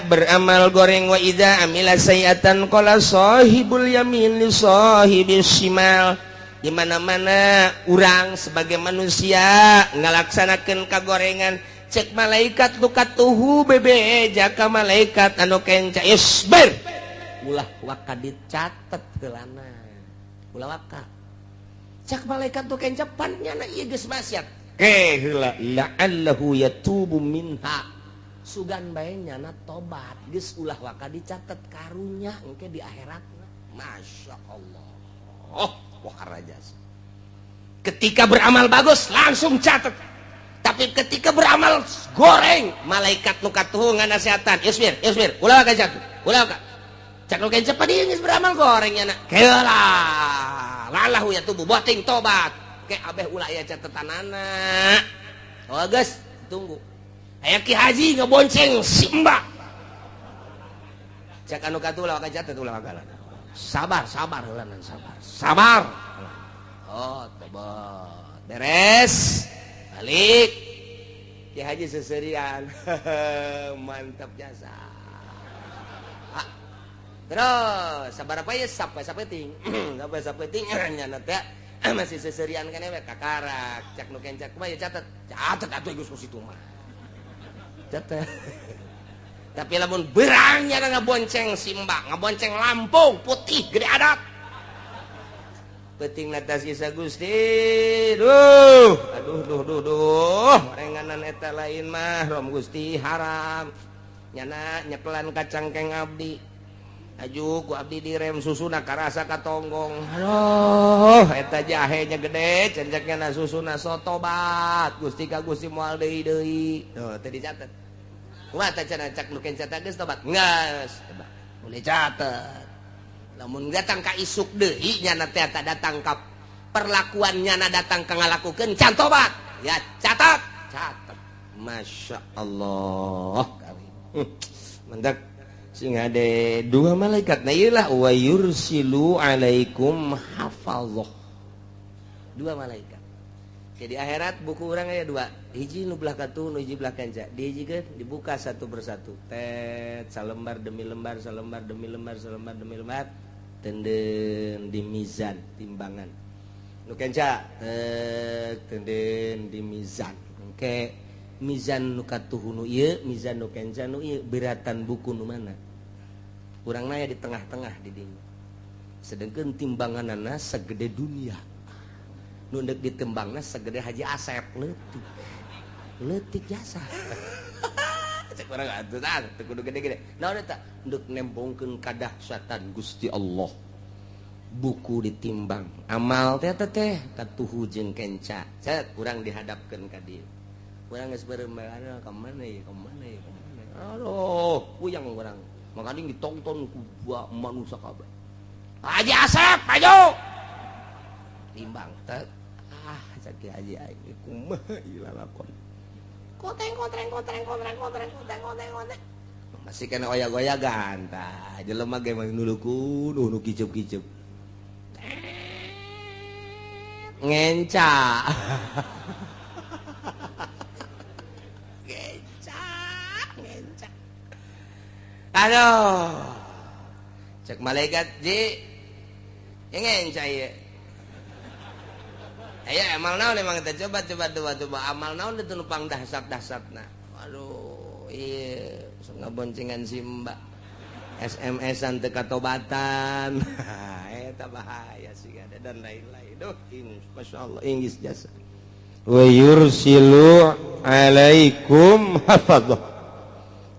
beramal goreng, wa idza amila sayiatan qala sahibul yamin li sahibis shimal. Di mana-mana urang sebagai manusia ngalaksanakeun kagorengan, cek malaikat nu katuhu bebe jaka malaikat anu kenca isbir ulah waka dicatet heulana, ulah waka cek malaikat nu kenca pan nyana ieu geus maksiat ke heula la'allahu yatubu minha, sugan bae nyana tobat geus ulah waka dicatet karunya engke di akhiratna. Masya Allah, oh wah raja. Ketika beramal bagus langsung catet. Tapi ketika beramal goreng, malaikat nu katuhu nganasehatan, isbir, isbir, ulah ka jatuh, ulah ka. Cak nu kenca padi geus beramal goreng nya na. Keula, lalahu ya tubuh boting tobat. Ke abeh ulah aya catetanana. Oh geus, tunggu. Aya Ki Haji ngebonceng si Mbak. Cak anu katuhu ulah ka catet ulah ka. Sabar, sabar heula sabar. Sabar. Oh, tobat. Beres. Balik Ki Haji seserian. Mantap jasa. Terus sabar apa ya sampai sapeting. Sampai sapeting nyana teh masih seserian kan we kakarak. Cak nu kencak mah ya catet. Catet atuh geus situ mah. Catet. Tapi lamun berang nyana ngabonceng si Mbak, ngabonceng Lampung putih gede adat. Penting atas kisah Gusti, duh, aduh, duh, duh, duh, renganan eta lain mah, rom Gusti haram, nyana nyepelan kacangkeng abdi, aju ku abdi direm susuna karasa katonggong, aduh, eta jahenya gede, cenjaknya na susuna sotobat, Gusti ka Gusti moal deui deui, tuh teu dicatet, kumaha teh cenah cak nu kenca geus tobat, geus, boleh catet. Lamun datang ka isuk deui nyana teh datang ka perlakuan nyana datang ka ngalakukeun can tobat ya catat, catat. Masya Allah mendak sing ade dua malaikat na ieu lah wa yursilu alaikum hafazah, dua malaikat. Jadi akhirat buku urang aya dua, hiji nu belah katuh nu hiji belah kenca, dihijikeun dibuka satu persatu tet salembar demi lembar, salembar demi lembar, salembar demi lembar, tenden di mizan timbangan nu kenca tenden di mizan engke mizan nu katuhu nu ieu mizan nu kenca nu ieu beratan buku nu mana urang naya di tengah-tengah di dinya, sedengkeun timbanganana segede dunia nu deuk ditembangna segede Haji Asep leutik leutik jasa. Cek urang atuh tah teu kudu gede-gede naon eta deuk nembongkeun kadahsyatan Gusti Allah. Buku ditimbang amal teh teh katuhu jeung kenca cek urang dihadapkeun ka dieu, urang geus beureum ka mana ieu, ka mana ieu, ka mana, aduh puyang urang makanya ditonton ku manusia kabeh. Haji Asep maju timbang teh ah cek Haji aing kumaha ieu lalakon koteng kotreng kotreng kotreng kotreng kotreng kotreng kotreng masih kena oyak-oyagan tah jelema ge mah nuluku nu kicup-kicup ngenca. Ngenca ngenca aduh cek malaikat ji ngenca ieu. Aya amal naon emang teh coba coba coba coba amal naon itu nupang dahsat-dahsatna. Aduh, ieu sok ngaboncengan si Mbak. SMS-an teu katobatan. Eta bahaya sih ada dan lain-lain. Duh, masyaallah inggis jasa. Wa yursilu alaikum hafadzah.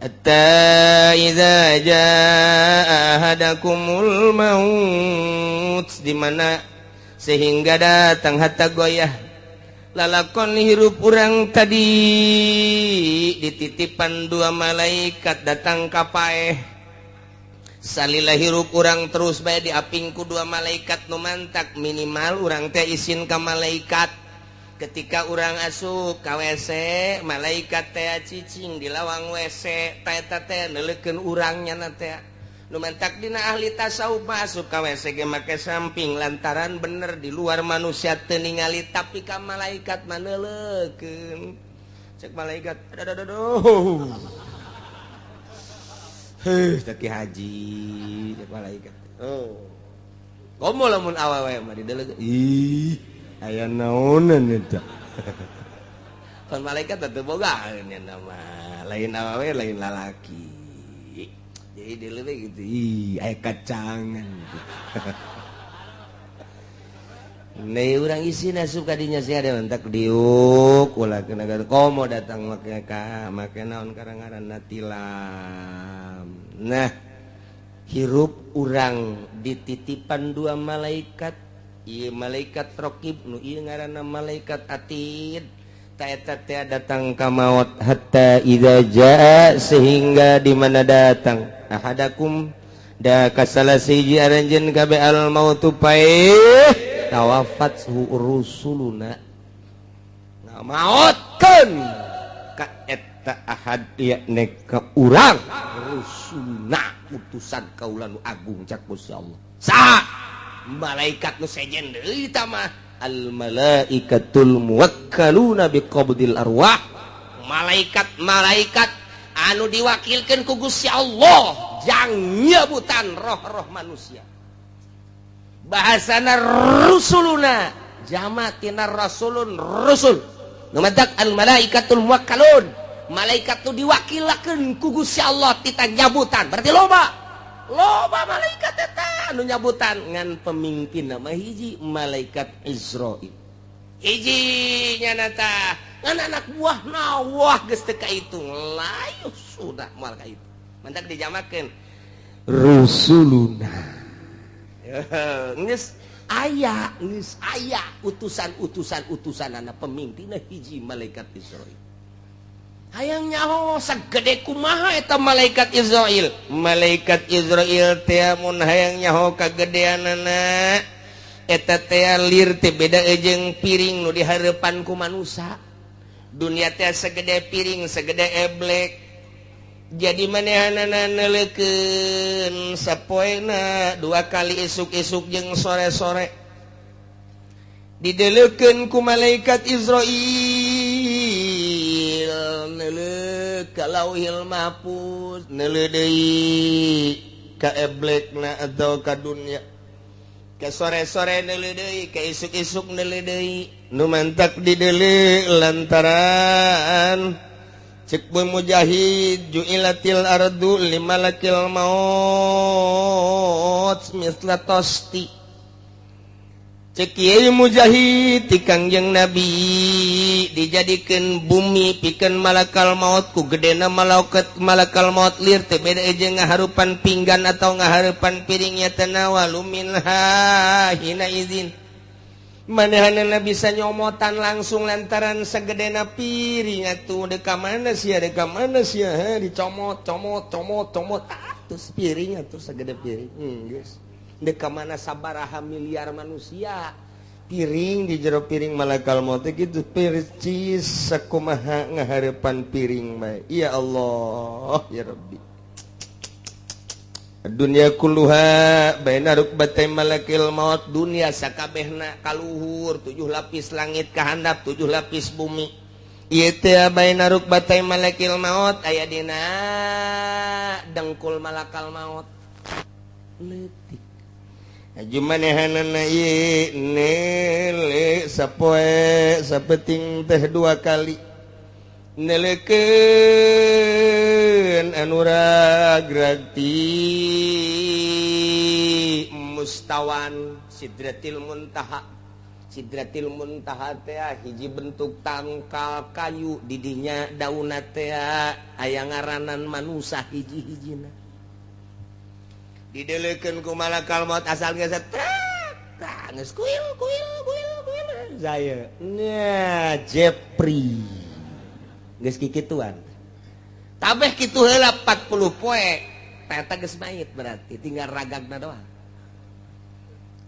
Hatta idza jaa ahadakumul maut, di mana sehingga datang hatta goyah lalakon hirup urang tadi dititipan dua malaikat datang ka paeh. Salila hirup urang terus bae diaping ku dua malaikat nu mantak minimal urang teh isin ka malaikat. Ketika urang asup ka WC, malaikat teh cicing di lawang WC, teh eta teh neuleukeun urang nyana teh. Nu mantak dina ahli tasawuf mah asup ka WC ge make samping lantaran bener di luar manusia teu ningali tapi ka malaikat mah neuleukeun. Cek malaikat, aduh aduh. Heuh, teh Ki Haji, cek malaikat. Oh. Komo lamun awewe mah dideleukeun. Ih, aya naonan eta. Pan malaikat teu boga nya nama, lain awewe lain lalaki. Jadi dileukeun gitu, ih aya kacangan. Nih urang isin asup ka dinya sia ada mentak diuk ulah kena komo datang make ka make naon karang-ngaranna tilam. Nah, hirup urang dititipan dua malaikat, ieu malaikat raqib nu ieu ngaranna malaikat atid. Ta eta teh datang ka maot hatta idza jaa, sehingga di mana datang ahadakum da kasala siji aranjeun kabeh al mautu paeh tawafat rusuluna ngamaotkeun ka eta ahad yakni ka urang rusuluna utusan kaula nu agung cak Gusti Allah. Saha malaikat nu sejen deui ta mah al malaikatul muwakkaluna biqabdil arwah, malaikat-malaikat anu diwakilkeun ku Gusti Allah jang nyebutan roh-roh manusia. Bahasana rusuluna jama tina rasulun rusul. Nu matak al malaikatul muwakkalun, malaikat nu diwakilakeun ku Gusti Allah tita nyabutan. Berarti loba. Loba malaikat eta anu nyabutan ngan pemimpinna mah hiji malaikat Israil. Hiji nyana tah ngan anak buahna wah geus teu kaitung layu sudah moal kaitung. Mantak dijamakeun rusuluna. Geus aya, geus aya utusan-utusan utusanana pemimpinna hiji malaikat Israil. Hayang nyaho sagede kumaha eta malaikat Israil. Malaikat Israil teh mun hayang nyaho kagedeanana eta teh lir teh beda jeung piring nu dihareupan ku manusa. Dunia teh segede piring, segede eblek. Jadi manehanana neuleukeun sapoena dua kali isuk-isuk jeung sore-sore. Dideleukeun ku malaikat Israil neuleuh ka Lauhil Mahfuz, neuleuh deui ka eblekna atau ka dunia. Ka sore-sore neuleuh deui, ka isuk-isuk neuleuh deui. Nu mantak dideuleuh lantaran cek Mujahid ju'ilatil ardu limalakil maut misla tosti. Cek Kiai Mujahid ti Kangjeng Nabi dijadikeun bumi pikeun malakal maut ku gedena malaikat malakal maut lir teh beda jeung ngaharupan pinggan atau ngaharupan piringnya tanawalu minha hina izin. Manehanana bisa nyomotan langsung lantaran segedena piring atuh deka mana sia deka mana sia dicomot comot comot comot atuh piring atuh segede piring geus deka mana sabaraha miliar manusia piring di jero piring malakal maut kitu percis sakumaha ngahareupan piring bae. Ya Allah ya Rabbi. Dunia kulluha baina rukbatay malakil maut, dunia sakabehna kaluhur 7 lapis langit kahandap 7 lapis bumi. Ieu teh baina rukbatay malakil maut aya dina dengkul malakal maut leutik. Aju manehanana ieu neule sapoe sapeting teh 2 kali neleukeun anu ragrag ti mustawan sidratil muntaha Sidratil Muntaha teh hiji bentuk tangkal kayu didinya daunna teh aya ngaranan manusa hiji-hijina. Dideleukeun ku malakal maut asal geus tah geus kuil kuil kuil kuil saya. Nya Jepri. Geus kikituan. Tabeh kitu heula 40 poe eta geus mayit berarti tinggal ragagna doang.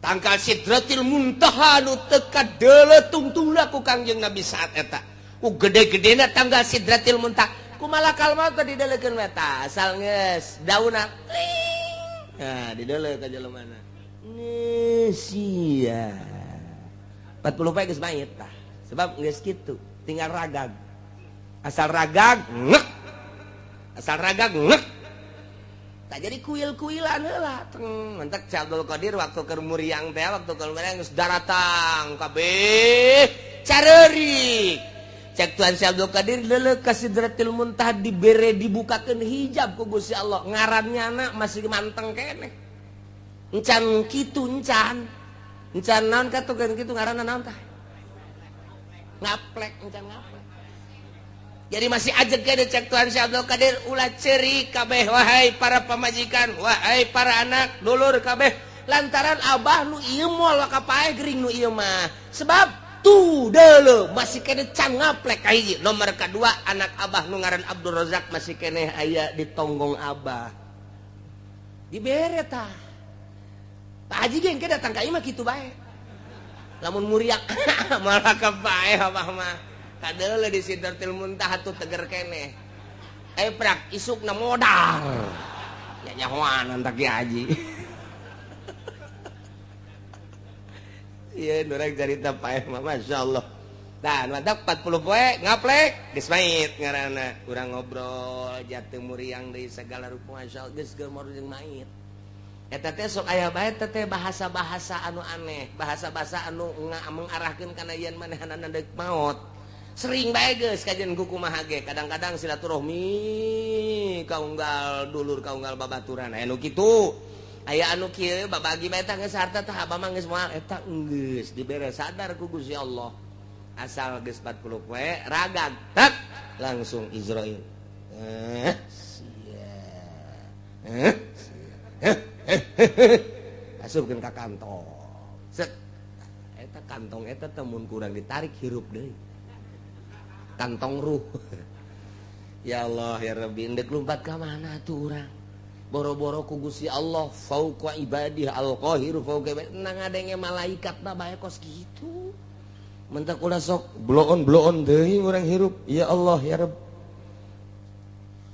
Tangkal Sidratil Muntaha nu teu kadeuleu tungtungna ku Kangjeng Nabi saat eta. Ku gede-gedena tanggal Sidratil Muntaha. Ku malakal maut teh dideleukeun eta asal geus daunna tling. Nah, dideuleu ka jelemana. Sia. 40 poe geus mayit tah. Sebab geus kitu, tinggal ragag. Asal ragag ngek. Asal ragag ngek. Tak jadi kuil-kuilan heula teng mentak Syekh Abdul Qadir waktu keur muriang teh waktu keur muriang geus daratang kabeh careurik cek Tuhan Syekh Abdul Qadir leuleuk ka Sidratil Muntaha dibere dibukakeun hijab ku Gusti Allah ngarannyana masih manteng keneh encan kitu encan encan naon katukeun kitu ngaranna naon tah ngaplek encan ngaplek. Jadi masih ajeg ge cek Tuhan Syekh Abdul Qadir ulah ceurik kabeh wahai para pamajikan wahai para anak dulur kabeh lantaran abah nu ieu moal wakapae gering nu ieu mah sebab tuh deuleu masih kene can ngaplek kahiji nomor kadua anak abah nu ngaran Abdul Razak masih keneh aya di tonggong abah dibere tah Pak Haji ge engke datang ka imah kitu bae lamun muriak malah kapae abah mah kadeuleu di Sidratil Muntaha tuh teger keneh. Prak isukna modal. Ya nyahoanan tak ki haji. Ieu urang carita paeh mah masyaallah. Tah mantap 40 poe ngaplek geus mait ngaranna. Urang ngobrol jatuh muriang deui sagala rupa masyaallah geus geumor jeung mait. Eta teh sok aya bae teh bahasa-bahasa anu aneh, bahasa-bahasa anu mengarahkeun kana yen manehanana deuk maot. Sering bae geus kajian ku kumaha ge kadang-kadang silaturahmi kaunggal dulur kaunggal babaturan aya nu kitu aya anu kieu babagi bae tah geus harta tah abah mah geus moal eta geus dibere sadar ku Gusti Allah asal geus 40 poe ragag tak langsung Izrail sia asupkeun ka kantong set eta kantong eta teh mun kurang ditarik hirup deui kantong ruh. Ya Allah ya Rabbi ndek lumpat ka mana tuh urang boro-boro ku Gusti Allah fauqa ibadih al-qahiru fauqa ibadih nang ngadenge malaikat mah bae kos kitu mentak ulah sok bloon-bloon deui urang hirup ya Allah ya Rabb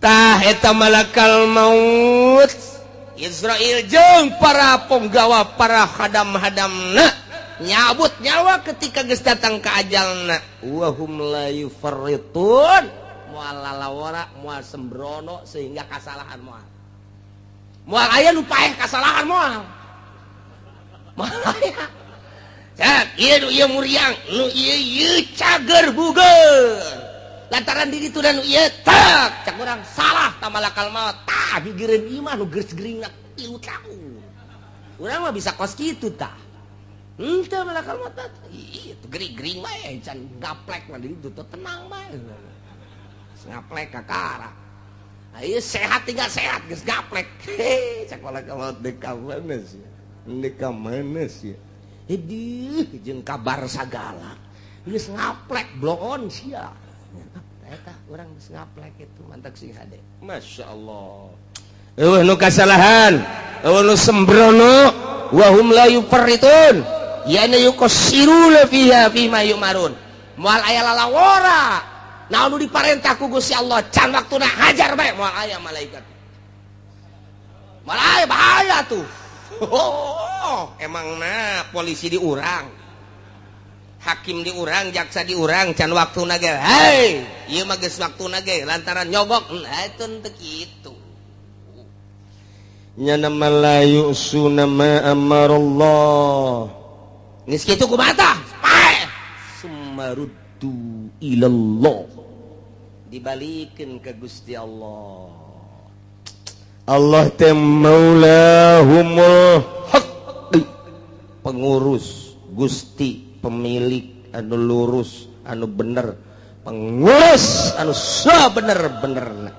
tah eta malakal maut Israil jeung para penggawa para hadam-hadamna nyabut nyawa ketika geus datang ka ajalna wa hum la yufarritun moal lalawara moal sembrono sehingga kasalahan moal moal aya nu paeh kasalahan moal moal aya cak ieu nu ieu muriang nu ieu ieu cager buger lantaran diri tu dan nu ieu tak cak urang salah ta malakal maut tah gigireun ieu mah nu geus geuringna 3 tahun urang mah bisa kos kitu tah henteu malakal maut ieu gering-gering bae can gaplek mah di ditu tenang bae ngaplek kakara ieu sehat tinggal sehat geus gaplek cak malakal maut deuk ka mana sia deuk ka mana sia hidih jeung kabar sagala geus ngaplek bloon sia eta urang geus ngaplek itu mantak sing hade masyaallah eueuh nu kasalahan eueuh nu sembrono wa hum la yufarritun yana yuqassiruna fiha fima yumarun moal aya lalawora naon nu diparentah ku Gusti Allah can waktuna hajar bae moal aya malaikat moal aya bahaya tuh oh, emangna polisi diurang hakim diurang jaksa diurang can waktuna ge hei ieu mah geus waktuna ge lantaran nyogok eta teu kitu nyana malayu sunama amarallah geus kitu kumaha tah paeh sumaruddu ilallah dibalikeun ka Gusti Allah. Allah teh maulahumul haq, pengurus Gusti pemilik anu lurus anu bener, pengurus anu sabener-benerna.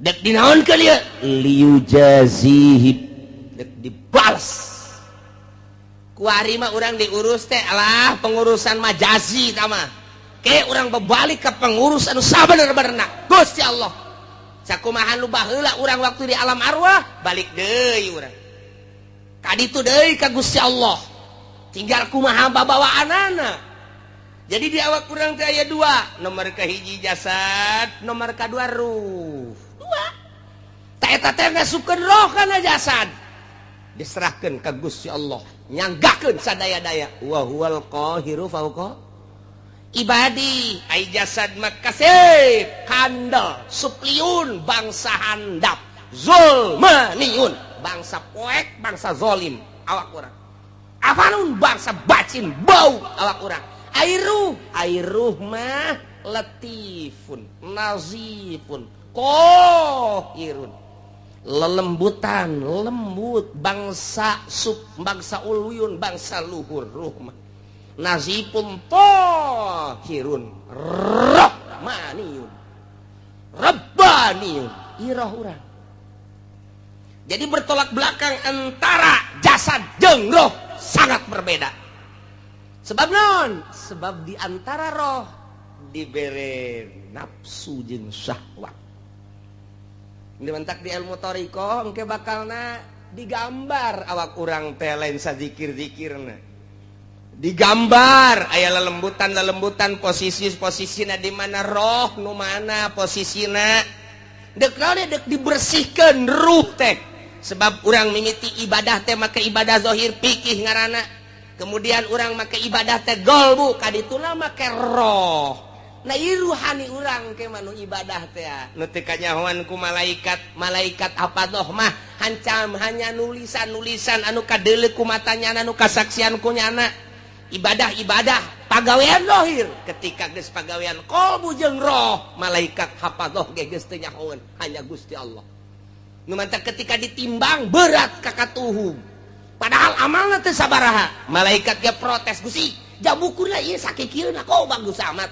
Dek dinaonkeun ieu? Liyujazihi, dek dibales. Kuari mah urang diurus teh alah pengurusan majazi tah mah. Ke urang berbalik ke pengurus anu sabener-benerna Gusti Allah. Sakumaha nu baheula urang waktu di alam arwah balik deui urang. Kaditu deui ka Gusti Allah. Tinggal kumaha babawaanana. Jadi di awak urang teh aya dua, nomor kahiji jasad, nomor kadua ruh. Dua. Ta eta teh ngasupkeun roh kana jasad. Diserahkeun ka Gusti Allah, nyanggakeun sadaya-daya. Wa huwal qahiru fauqa ibadi. Ai jasad mah kasep, kandel, supliun, bangsa handap, zulmaniun, bangsa poek, bangsa zolim awak urang. Afanun bangsa bacin bau awak urang. Airuh, airuh mah latifun, nazifun, kohirun, lelembutan, lembut, bangsa sub, bangsa uluyun, bangsa luhur, ruh mah nazifun, tohirun, rohmaniun, rabbaniyun, iroh urang. Jadi bertolak belakang antara jasad jeung roh sangat berbeda. Sebab non, sebab di antara roh dibere nafsu jeung syahwat. Dimentak di ilmu thariqah engke bakalna digambar awak urang teh lain sazikir-zikirna. Digambar aya lelembutan-lelembutan posisi-posisina di mana roh nu mana posisina. Dek naon dek dibersihkeun ruh teh. Sebab urang mimiti ibadah teh make ibadah zahir pikih ngaranna. Kemudian urang make ibadah teh golbu kadituna make roh. Nah ieu ruhani urang ke manu ibadah teh nu teu kanyahoan ku malaikat. Malaikat apa mah hancam hanya nulisan-nulisan anu kadeuleu ku matanya anu kasaksian ku nyana. Ibadah-ibadah pagawean zahir ketika geus pagawean qalbu jeung roh malaikat hafadzah ge geus teu nyahoeun hanya Gusti Allah. Nu mantak ketika ditimbang berat ka katuhum. Padahal amalna teu sabaraha. Malaikat ge protes, Gusti, jabukurna ieu sakikieuna kok bagus amat.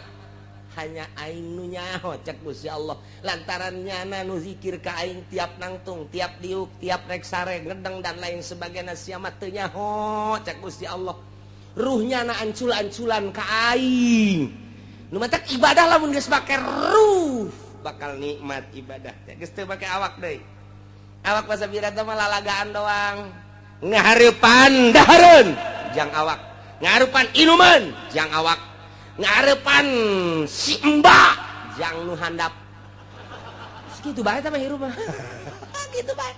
Hanya aing nu nyaho cek Gusti Allah. Lantaran nyana nu zikir ka aing tiap nangtung, tiap diuk, tiap rek sare, ngedeng dan lain sebagainya sia mah teu nyaho cek Gusti Allah. Ruhnya na ancul-anculan ka aing. Nu matak ibadah lamun geus make ruh bakal nikmat ibadah teh. Geus teu make awak deui. Awak pasabira teh mah lalagaan doang. Ngahareupan dahareun jang awak, ngahareupan inuman jang awak, ngahareupan si emba jang nu handap. Segitu bae teh mah hirup mah. Gitu bae.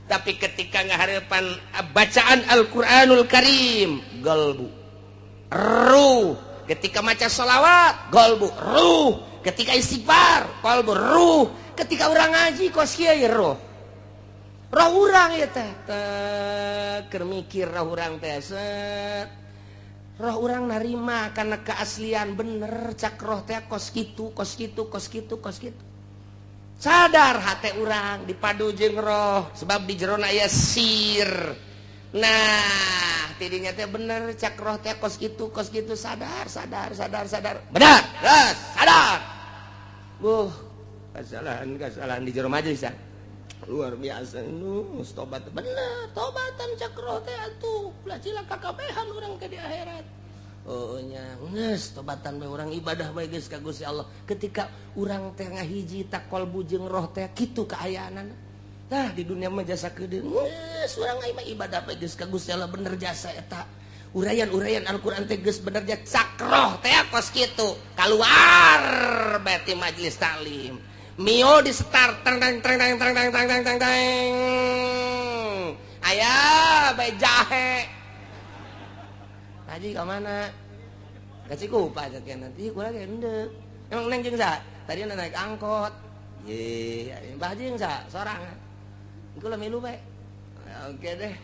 Tapi ketika ngahareupan bacaan Al-Qur'anul Karim, galbu ruh. Ketika maca sholawat, galbu ruh. Ketika istighfar, qalbu ruh. Ketika urang ngaji kos kieu ye ruh. Roh urang ya teh keur mikir roh urang teh set. Roh urang narima karena keaslian bener cak roh teh kos kitu kos kitu kos kitu kos kitu. Sadar hate urang dipadu jeung roh sebab di jerona aya sir. Nah, tidinya teh bener cak roh teh kos kitu sadar sadar sadar sadar. Benar, geus sadar. Buh, kesalahan di jero majelis. Luar biasa nu tobat bener tobatan cak roh teh atuh ulah cilaka kabehan urang ke di akhirat. Oh nya geus tobatan bae urang ibadah bae geus ka Gusti Allah. Ketika urang teh ngahiji tak qalbu jeung roh teh kitu kaayaanana. Tah di dunia mah jasa keudeung geus urang mah ibadah bae geus ka Gusti Allah bener jasa eta. Uraian-uraian Al-Qur'an teh geus bener jasa cak roh teh kos kitu. Kaluar bae ti majelis taklim. Mio di start tang tang tang tang tang tang tang tang tang tang. Aya bae jahe. Haji ka mana? Ka Cikupa cek nanti kula ge endek. Emang neng jeung sa? Tadi naik angkot. Ye, Mbah Haji jeung sa sorangan. Kula milu bae. Oke deh.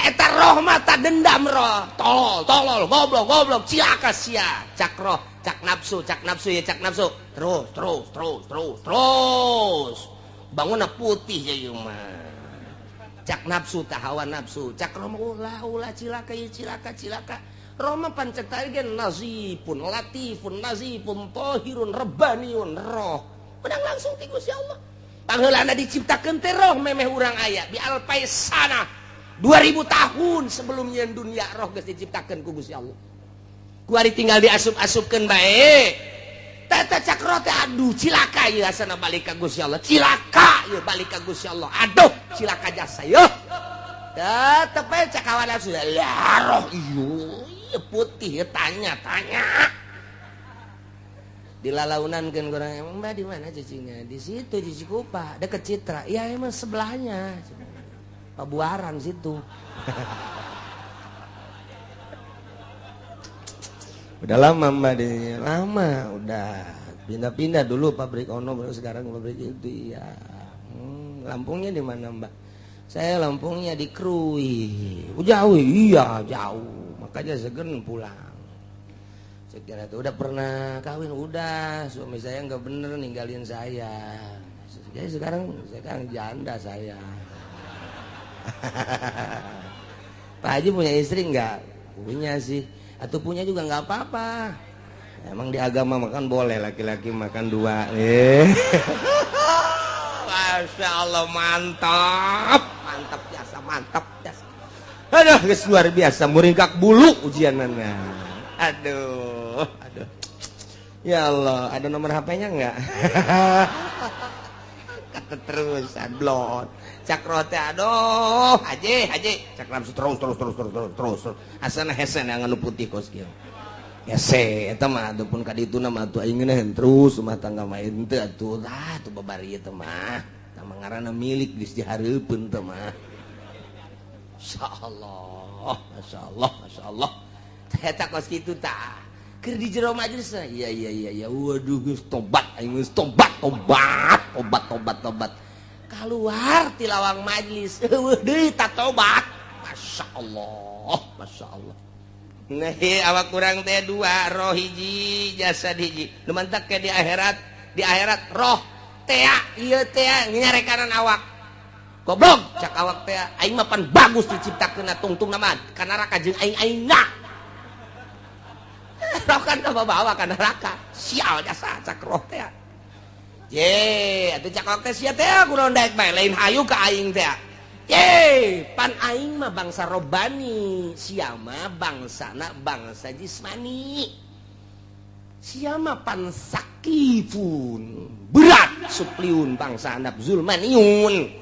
Eta roh mata dendam roh, tolol, tolol, goblok, goblok, cilaka sia, cak roh, cak nafsu ya cak nafsu, terus, terus, terus, terus, terus, Bangunna putih ieu mah. Cak nafsu tah hawa nafsu, cak Roma ulah ulah cilaka ieu cilaka cilaka. Roma pan cek tadi ge nazifun latifun nazifun tahirun rabbaniun roh. Menang langsung ti Gusti Allah. Pangheulana diciptakeun teh roh memeh urang aya bi alfaisana 2000 tahun sebelumnya dunia roh geus diciptakeun ku Gusti Allah. Kuari tinggal diasup-asupkeun bae. Tata cak roh teh aduh cilaka ieu asana balik ka Gusti Allah. Cilaka ieu balik ka Gusti Allah. Aduh cilaka jasa ieu. Tetep bae cak hawa nafsu. Lah roh ieu putih tanya-tanya. Dilalaunankeun kurang emang Mbak di mana cicingnya? Di situ di Cikupa, deket Citra. Iya emang sebelahnya. Pabuaran situ. Udah lama Mbak di lama udah pindah-pindah dulu pabrik ono baru sekarang pabrik itu iya. Lampungnya di mana Mbak? Saya Lampungnya di Krui. Oh, jauh iya jauh. Makanya segen pulang. Saya kira tuh udah pernah kawin udah suami saya nggak bener ninggalin saya. Jadi sekarang janda saya. Pak Haji punya istri nggak? Punya sih. Atau punya juga nggak apa-apa. Emang di agama makan boleh laki-laki makan dua. Masya Allah mantap, mantap jasa, mantap jasa. Aduh, luar biasa muringkak bulu ujianana. Aduh, aduh. Ya Allah, ada nomor HP-nya nggak? Kata terus, blon. Cak rote aduh, haji, haji. Cak nafsu terus. Asana hesen yang anu putih kos kieu. Hese eta mah atuh pun ka dituna mah atuh aing ngeunaheun terus rumah tangga mah henteu atuh. Tah atuh babari ieu teh mah. Tah mah ngaranna milik geus dihareupeun teh mah. Masyaallah, masyaallah, masyaallah. Eta kos kitu tah. Keur di jero majelis iya iya iya waduh geus tobat aing geus tobat tobat tobat tobat tobat. Keluar ti lawang majelis eueuh deui ta tobat. Masyaallah, masyaallah. Nah, awak kurang teh dua roh hiji jasad hiji. Nu mantak ke di akhirat roh tea ieu tea nyarekanan awak. Goblok cak awak teh aing mah pan bagus diciptakeun tungtungna mah ka neraka jeung aing-aingna. Roh kan bawa ka neraka. Sial jasa cak roh teh. Ye, atuh cak awak teh sia teh kunaon daek bae lain hayu ka aing teh. Ye, pan aing mah bangsa robani, sia mah bangsana bangsa jismani. Sia mah pan sakifun, berat supliun bangsa handap zulmaniun.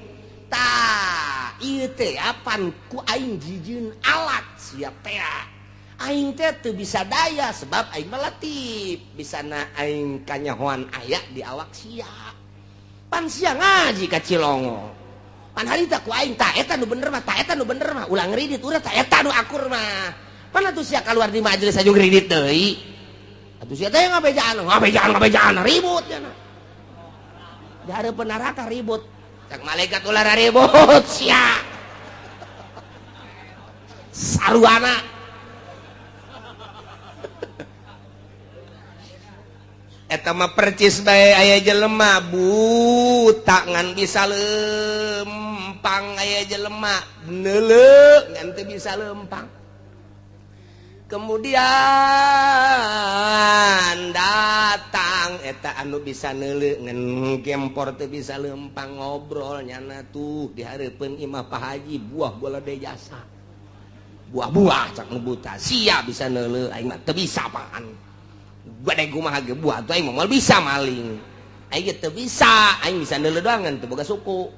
Tah, ieu teh pan ku aing jijieun alat sia teh. Aing teh teu bisa daya sebab aing mah latif, bisana aing kanyahoan aya di awak sia. Pan sia ngaji ka Cilongo. Pan harita ku aing ta eta nu bener mah, ta eta nu bener mah, ulah ngridit urang ta eta nu akur mah. Pan atuh sia kaluar di majelis aju ngridit deui. Atuh sia teh ngabejaan, ngabejaan, ngabejaan ribut cenah. Di hareupeun neraka ribut. Cak malaikat ulah ribut sia. Saruana. Eta mah percis bae aya jelema buta ngan bisa lempang, aya jelema neuleu ngan teu bisa lempang. Kemudian datang eta anu bisa neuleu ngan gempor teu bisa lempang, ngobrol nyana tuh di hareupeun imah Pak Haji buah bola de jasa. Buah-buah cak nu buta sia bisa neuleu aing mah teu bisa apaan. Gede kumaha ge buah tuh aing moal bisa maling. Aing ge teu bisa, aing bisa neuleu doangan teu boga suku.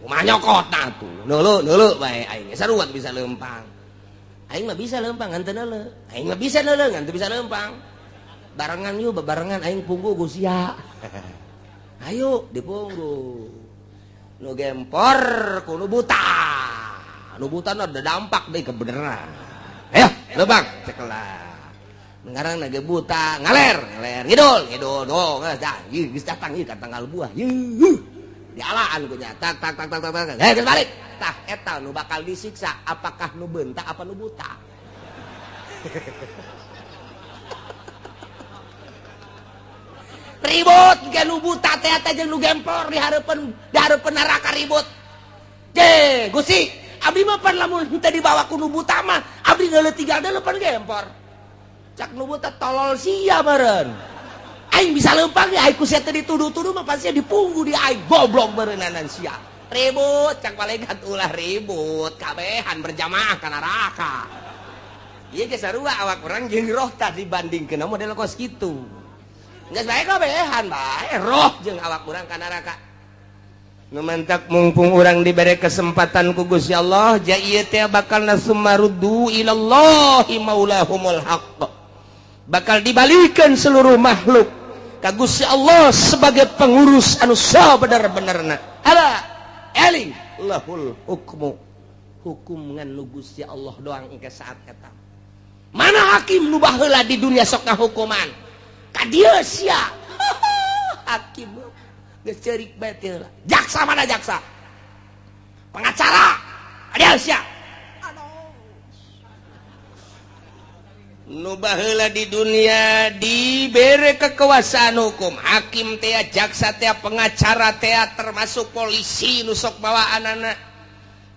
Kumaha nyokot tah tuh. Neuleu neuleu bae aing sarua bisa lempang. Aing mah bisa lempang ngan teu neuleu. Aing mah bisa neuleu ngan teu bisa lempang. Barengan yuk bebarengan aing punggu ku sia. Ayo dipunggu. Nu gempor ku nu buta. Nu buta ada dampak deui kebeneran. Ayo lempang cekelah. Ngarang nage buta ngaler ngaler ngidul ngidul do geus dah ieu geus datang ieu ka tanggal buah ieu dialaan ku nya tak tak tak tak tak heh geus balik tah eta nu bakal disiksa apakah nu beunta apa nu buta. Ribut ge nu buta teh teh jeung nu gempor di hareupeun neraka ribut. Ge Gusti, abdi mah pan lamun teu dibawa ku nu buta mah abdi geuleuh tiga deulepan gempor. Cak nu buta tolol sia meureun. Aing bisa leumpang ge aing ku sia teu dituduh-tuduh mah pasti dipunggu di aing goblok meureunnanan sia. Ribut cak malaikat ulah ribut kabehan berjamaah ka neraka. Ieu ge sarua awak urang jeung roh tah dibandingkeun model kos kitu. Geus bae kabehan bae roh jeung awak urang ka neraka. Nu mantak mumpung urang dibere kesempatan ku Gusti Allah, ja ieu teh bakal nasumaruddu ilallahi maulahumul haqq. Bakal dibalikeun seluruh makhluk ka Gusti Allah sebagai pengurus anu sabener-benerna. Ala eling lahul hukmu, hukum ngan nu Gusti Allah doang engke saat eta. Mana hakim nu baheula di dunia sok ngahukuman ka dieu sia. Hakim geus ceurik bae teh heula. Jaksa mana jaksa, pengacara ka dieu sia. Nu baheula di dunia dibere kekuasaan hukum, hakim teh, jaksa teh, pengacara teh, termasuk polisi nu sok bawaanana,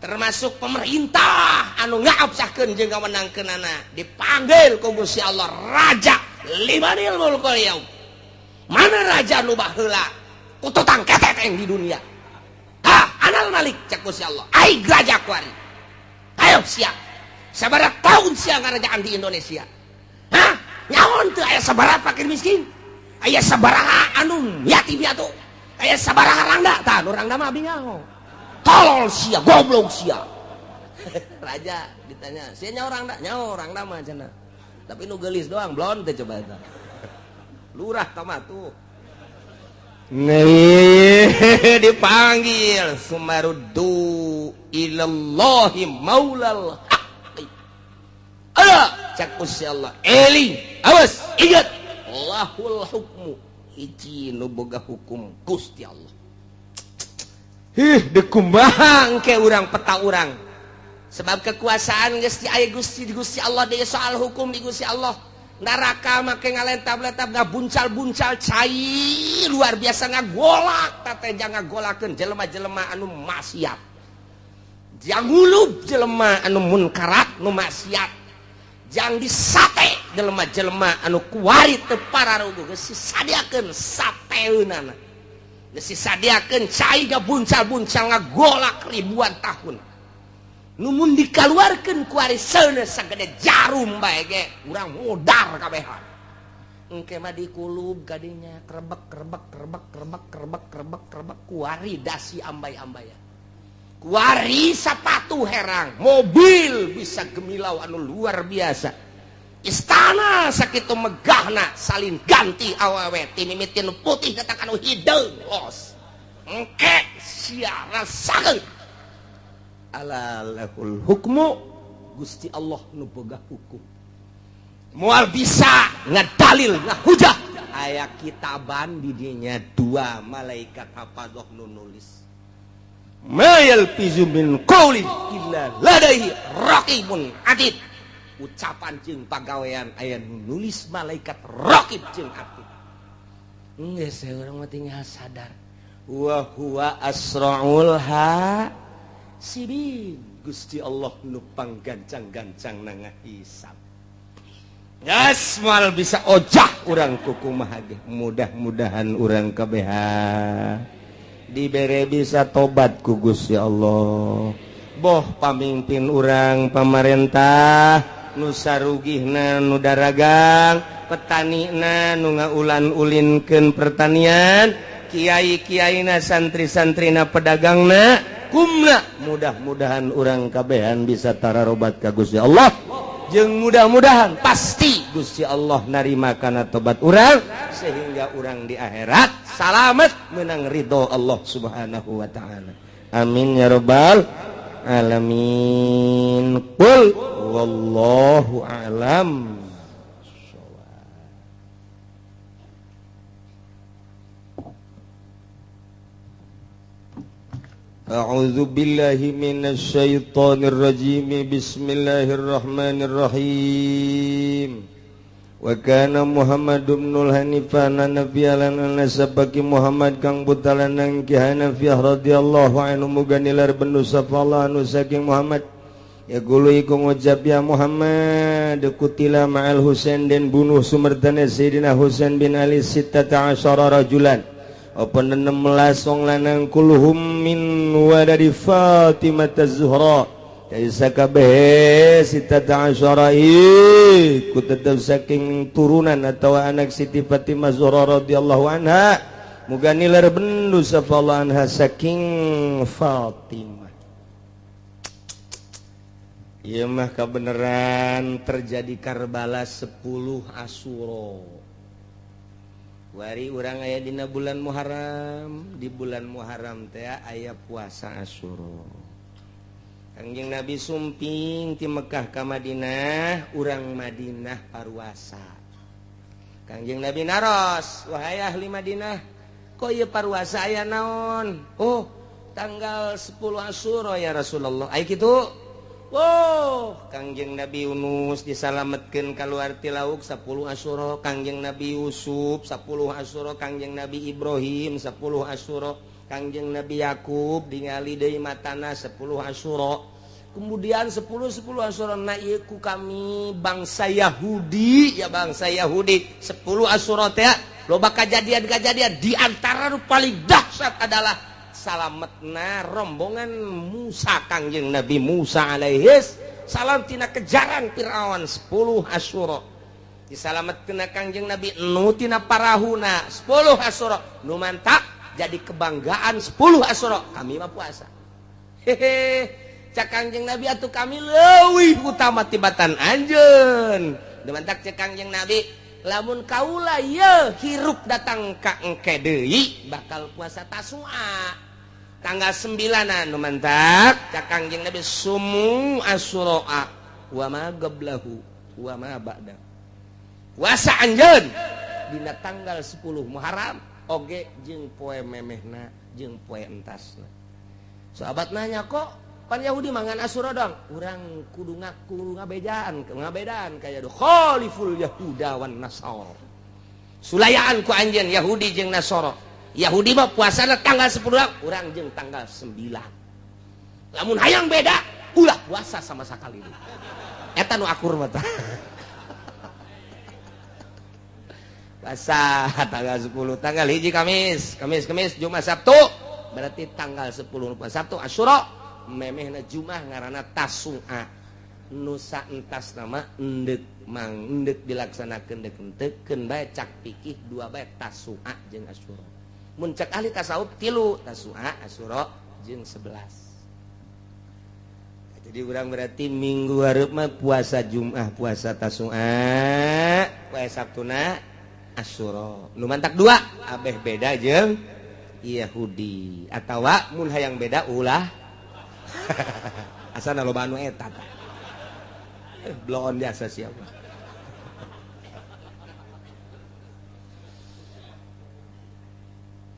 termasuk pemerintah anu ngaabsahkeun jeung ngamenangkeunana, dipanggil ku Gusti Allah raja limanil mulkul yaum. Mana raja nu baheula kututang ketek di dunia? Ha, anal malik cak Gusti Allah. Aing raja kuari. Ayo sia. Sabaraha tahun sia ngarajaan di Indonesia? Hah? Nyaon teu aya sabaraha fakir miskin? Aya sabaraha anu yatim piatu? Aya sabaraha rangda? Tah nu rangda mah abi nyaho. Tolol sia, goblok sia. Raja ditanya, sia nyaho rangda? Nyaho rangda mah cenah. Tapi nu geulis doang blon teh coba eta. Lurah tah mah tuh. Nih dipanggil sumaruddu ilallahi maulal haqqi. Ala cak Gusti Allah, eling, awas, ingat lahul hukmu, hiji nu boga hukum Gusti Allah. Hih, dekumaha engke urang peta urang. Sebab kekuasaan geus di aya Gusti Allah deui soal hukum di Gusti Allah. Neraka make ngalentab-lentab ngabuncal-buncal cai luar biasa ngagolak teh ngagolakeun jelema-jelema anu maksiat. Jang ngulub jelema anu munkarat nu maksiat. Jang disate jelema-jelema anu kuari teu pararuguh geus disadiakeun sateunana. Geus disadiakeun cai ngabuncal-buncal ngagolak ribuan tahun. Numun dikaluarkeun kuari seuneu sagede jarum bae ge urang modar kabehan. Engke mah dikulub kadinya krebek krebek krebek krebek krebek krebek krebek kuari dasi ambay-ambayan. Kuari sapatu herang, mobil bisa gemilau anu luar biasa. Istana sakitu megahna salin ganti awewe ti mimiti nu putih datang anu hideung los. Engke sia rasakeun. Ala lahul hukmu, Gusti Allah nu boga hukum. Moal bisa ngadalil ngahujah. Aya kitaban di dinya dua malaikat hafadah nu nulis. Ma yalfizu min qaulin illa ladaihi raqibun atid. Ucapan jeung pagawean aya nu nulis malaikat raqib jeung atid. Geus urang mah tinggal sadar. Wa huwa asraul hasibin. Gusti Allah nu panggancang-gancang na ngahisab. Geus moal bisa ojah urang kukumaha ge. Mudah-mudahan urang kabehan dibere bisa tobat ku Gusti Allah. Boh pamimpin urang pamarentah nu sarugihna nu daragang, petanina nu ngaulan-ulinkeun pertanian, kiai-kiaina santri-santrina pedagangna, kumna mudah-mudahan urang kabehan bisa tararobat ka Gusti Allah. Jeung mudah-mudahan pasti Gusti Allah narima kana tobat urang sehingga urang di akhirat salamet menang ridho Allah Subhanahu wa taala. Amin ya rabbal alamin. Qul wallahu a'lam. A'udzu billahi minasyaitonir rajim. Bismillahirrahmanirrahim. Wa kana Muhammad ibnul Hanifah nabi lan nasabaki Muhammad kang butalanang Ki Hanafiyah radhiyallahu anhu muga nilar bendu sapa Allah anu saking Muhammad. Ya gulu iku ngucap ya Muhammad kutila ma'al Husain den bunuh sumertane Sayyidina Husain bin Ali 16 rajulan. Apa 16 wong lanang kulluhum min wadadi Fatimah Az-Zuhra. Jadi sakabeh sitata asyara iku tetep saking turunan atau anak Siti Fatimah Zuhra radhiyallahu anha muga nilar bendu sapa Allah anha saking Fatimah. Ieu mah kabeneran terjadi Karbala 10 Asyura. Wari urang aya dina bulan Muharram, di bulan Muharram teh aya puasa Asyura. Kangjeng Nabi sumping ti Mekah ka Madinah, urang Madinah paruasa. Kangjeng Nabi naros, wahai ahli Madinah, kok ieu paruasa aya naon? Oh, tanggal 10 Asyura ya Rasulullah. Ai kitu? Wow, Kangjeng Nabi Yunus disalametkeun kaluar ti lauk 10 Asyura, Kangjeng Nabi Yusuf 10 Asyura, Kangjeng Nabi Ibrahim 10 Asyura. Kangjeng Nabi Yakub ningali deui matana 10 Asyura. Kemudian 10 Asyura na ieu ku kami bangsa Yahudi, ya bangsa Yahudi 10 Asyura teh loba kajadian-kajadian di antara nu paling dahsyat adalah salametna rombongan Musa Kangjeng Nabi Musa alaihis salam tina kejaran Firaun 10 Asyura. Disalametkeun Kangjeng Nabi Nu tina parahuna 10 Asyura. Nu mantak jadi kebanggaan 10 Asyura kami mah puasa. Hehe, cak Kangjeng Nabi atuh kami leuwih utama tibatan anjeun. Demantak cek Kangjeng Nabi lamun kaula ye hirup datang ka engke deui bakal puasa Tasua tanggal 9-an. Nu mantak cak Kangjeng Nabi sumu Asyura wa ma qablahu wa ma ba'da. Puasa anjeun dina tanggal 10 Muharram oge jeung poe memehna jeung poe entasna. Sahabat nanya kok pan Yahudi mangan Asyura dong, urang kudu ngaku ngabejaan ngabedaan kaya do khaliful Yahuda wan Nasara. Sulayaan ku anjeun Yahudi jeung Nasara. Yahudi mah puasana tanggal 10, urang jeung tanggal 9. Lamun hayang beda ulah puasa sama sakali. Eta nu akur mah tah. Puasa tanggal 10, tanggal hiji Kamis, Kamis, Jumat, Sabtu. Berarti tanggal 10 Sabtu Asyura, memehna Jumat ngaranna Tasua. Nusa entas nama endek mang endek dilaksanakeun dek henteu bae cak pikih dua bae Tasua jeung Asyura. Mun cak ahli tasawuf tilu, Tasua, Asyura jeung 11. Jadi urang berarti minggu hareup mah puasa Jumat, puasa Tasua, puasa Sabtuna Asyura. Nu mantak dua abeh beda jeung Yahudi atawa mun hayang beda ulah. Asana loba anu eta tah. Bloon biasa siapa.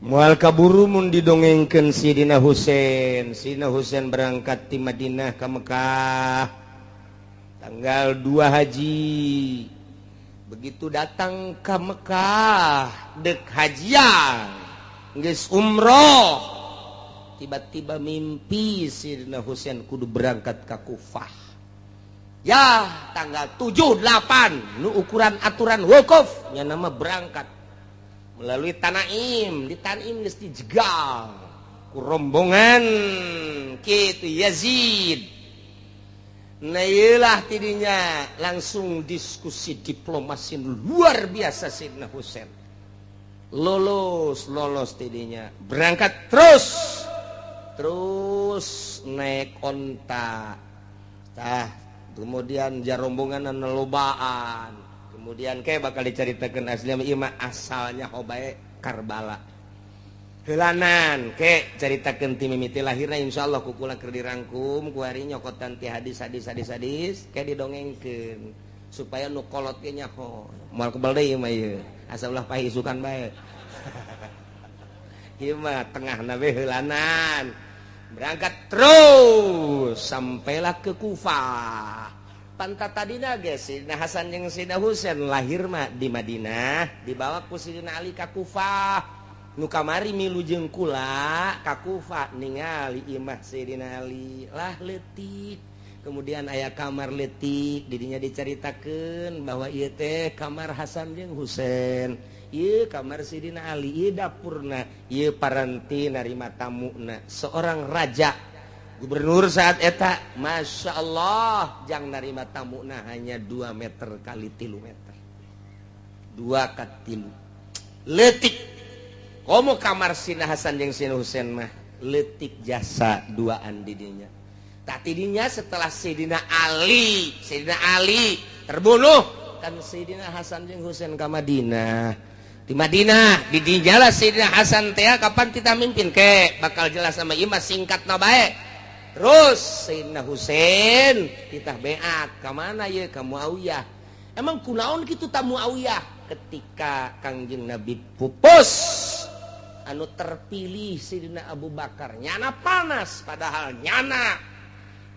Moal kaburu mun didongengkeun Sidina Husain. Sidina Husain berangkat ti Madinah ka Mekah tanggal 2 Haji. Begitu datang ke Mekah dek hajian geus umroh, tiba-tiba mimpi Sidina Husain kudu berangkat ke Kufah. Ya tanggal 7 8 nu ukuran aturan wukuf nya nama berangkat melalui Tanaim. Di Tanaim geus dijegal ku rombongan kitu Yazid. Nah iyalah tidinya langsung diskusi diplomasi luar biasa Sidina Husain. Lolos tidinya berangkat terus naik onta. Tah, kemudian jarombongan lobaan. Kemudian kayak bakal diceritakan asli ieu mah asalnya hobae Karbala. Heulanan ke caritakeun ti mimiti lahirna insyaallah ku kula keur dirangkum ku hari nyokotan ti hadis ke didongengkeun supaya nu kolot ge nyaho. Moal kebal deui mah ieu. Asa ulah pahisukan bae. Ieu mah tengahna we heulanan. Berangkat terus sampailah ke Kufah. Pantat tadina ge Sidina Hasan jeung Sidina Husain lahir mah di Madinah, dibawa ku Sidina Ali ka Kufah. Nu kamari milu jeung kula ka Kufah ningali imah Sidina Ali lah leutik. Kemudian aya kamar leutik, didinya dicaritakeun bahwa ieu teh kamar Hasan jeung Husain. Ieu kamar Sidina Ali, ieu dapurna, ieu paranti narima tamuna. Seorang raja gubernur saat eta, Masya Allah, jang narima tamuna hanya 2 meter kali 3 meter, 2 ka 3 leutik. Komo kamar Sina Hasan jeung Sina Husain mah leutik jasa duaan didinya. Tak tidinya setelah Sidina Ali terbunuh kan Sidina Hasan jeung Husain ka Madinah. Di Madinah didinya lah Sidina Hasan teh kapan kita mimpin ke bakal jelas sama ieu mah singkatna bae. Terus Sayyidina Husain titah beat ka mana ye ka Muawiyah. Emang kunaon kitu ta Muawiyah ketika Kangjeng Nabi pupus anu terpilih Sayyidina Abu Bakar nyana panas, padahal nyana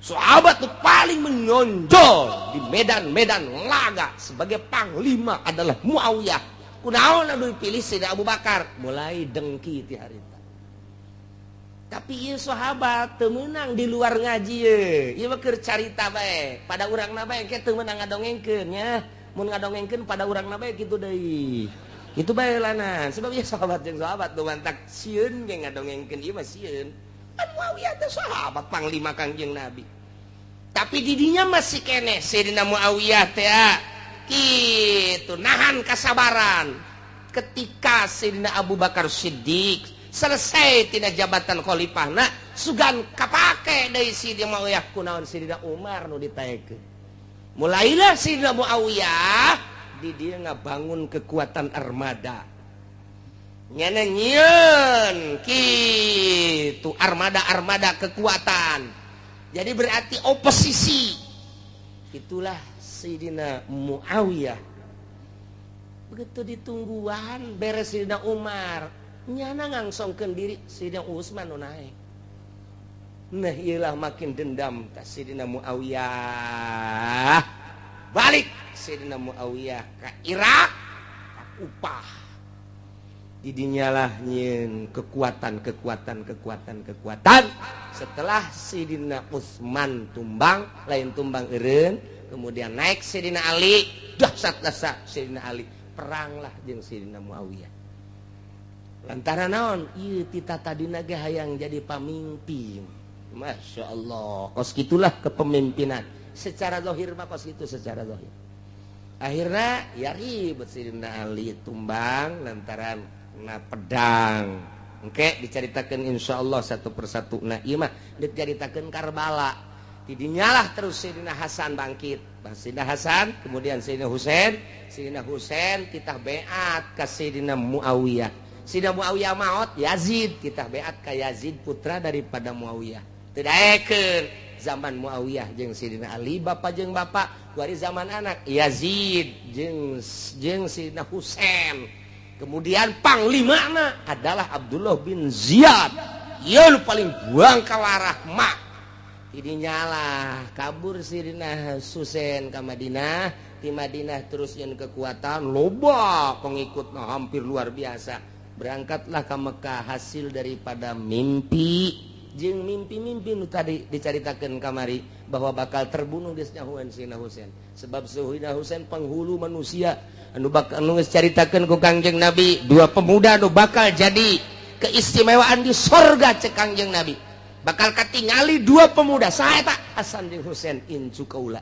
sahabat tuh paling menonjol di medan-medan laga sebagai panglima adalah Muawiyah. Kunaon anu dipilih Sayyidina Abu Bakar mulai dengki ti harita. Tapi ieu sahabat teu meunang di luar ngaji ye. Ieu mah keur carita bae. Pada urangna bae ke teu meunang ngadongengkeun nya. Mun ngadongengkeun pada urangna bae kitu deui. Kitu bae lanan. Sebab ieu sahabat jeung sahabat nu mantak sieun ge ngadongengkeun ieu mah sieun. Kan Muawiyah teh sahabat panglima Kangjeng Nabi. Tapi didinya masih keneh Sayyidina Muawiyah teh kitu nahan kasabaran. Ketika Sayyidina Abu Bakar Siddiq selesai tina jabatan khalifahna sugan kapake deui Sidina Muawiyah kunaon Sidina Umar nu ditaekeun. Mulailah Sidina Muawiyah di dieu ngabangun kekuatan armada. Nyana nyieun kitu armada-armada kekuatan. Jadi berarti oposisi. Itulah Sidina Muawiyah. Begitu ditungguan beres Sidina Umar nyana ngangsongkeun diri Sidina Utsman nu naek. Nah ieulah makin dendam ta Sidina Muawiyah. Balik Sidina Muawiyah ka Irak ka Kufah. Didinyalah nyieun kekuatan. Setelah Sidina Utsman tumbang, lain tumbang eureun, kemudian naik Sidina Ali, dahsyat-dahsyat Sidina Ali, peranglah jeung Sidina Muawiyah. Lantaran naon? Ieu tita tadina ge hayang jadi pamimpin. Masya Allah, kos gitulah kepemimpinan. Secara zahir mah kos gitu secara zahir. Akhirnya ya ribut Sidina Ali tumbang lantaran na pedang. Engke dicaritakeun insyaallah satu persatu. Nah ieu mah dicaritakeun Karbala. Didinyalah terus Sidina Hasan bangkit. Sidina Hasan, kemudian Sidina Husain, Sidina Husain titah beat ka Sidina Muawiyah. Sidina Muawiyah maot, Yazid kita beat ka Yazid putra daripada Muawiyah. Teu daekeun zaman Muawiyah jeung Sidina Ali bapa jeung bapa, kuari zaman anak Yazid jeung Sidina Husain. Kemudian panglimana adalah Abdullah bin Ziyad. Ieu nu paling buang kawarah mak. Didinyalah kabur Sidina Husain ka Madinah, di Madinah terus yang kekuatan loba pengikutna hampir luar biasa. Berangkatlah ke Mekah hasil daripada mimpi jeung mimpi-mimpi nu tadi dicaritakeun kamari bahwa bakal terbunuh geus nyahoan Sidina Husain. Sebab Sidina Husain penghulu manusia anu bakal anu geus caritakeun ku Kangjeng Nabi, dua pemuda anu bakal jadi keistimewaan di sorga cek Kangjeng Nabi. Bakal katingali dua pemuda saha eta Hasan jeung Husain incu kaula.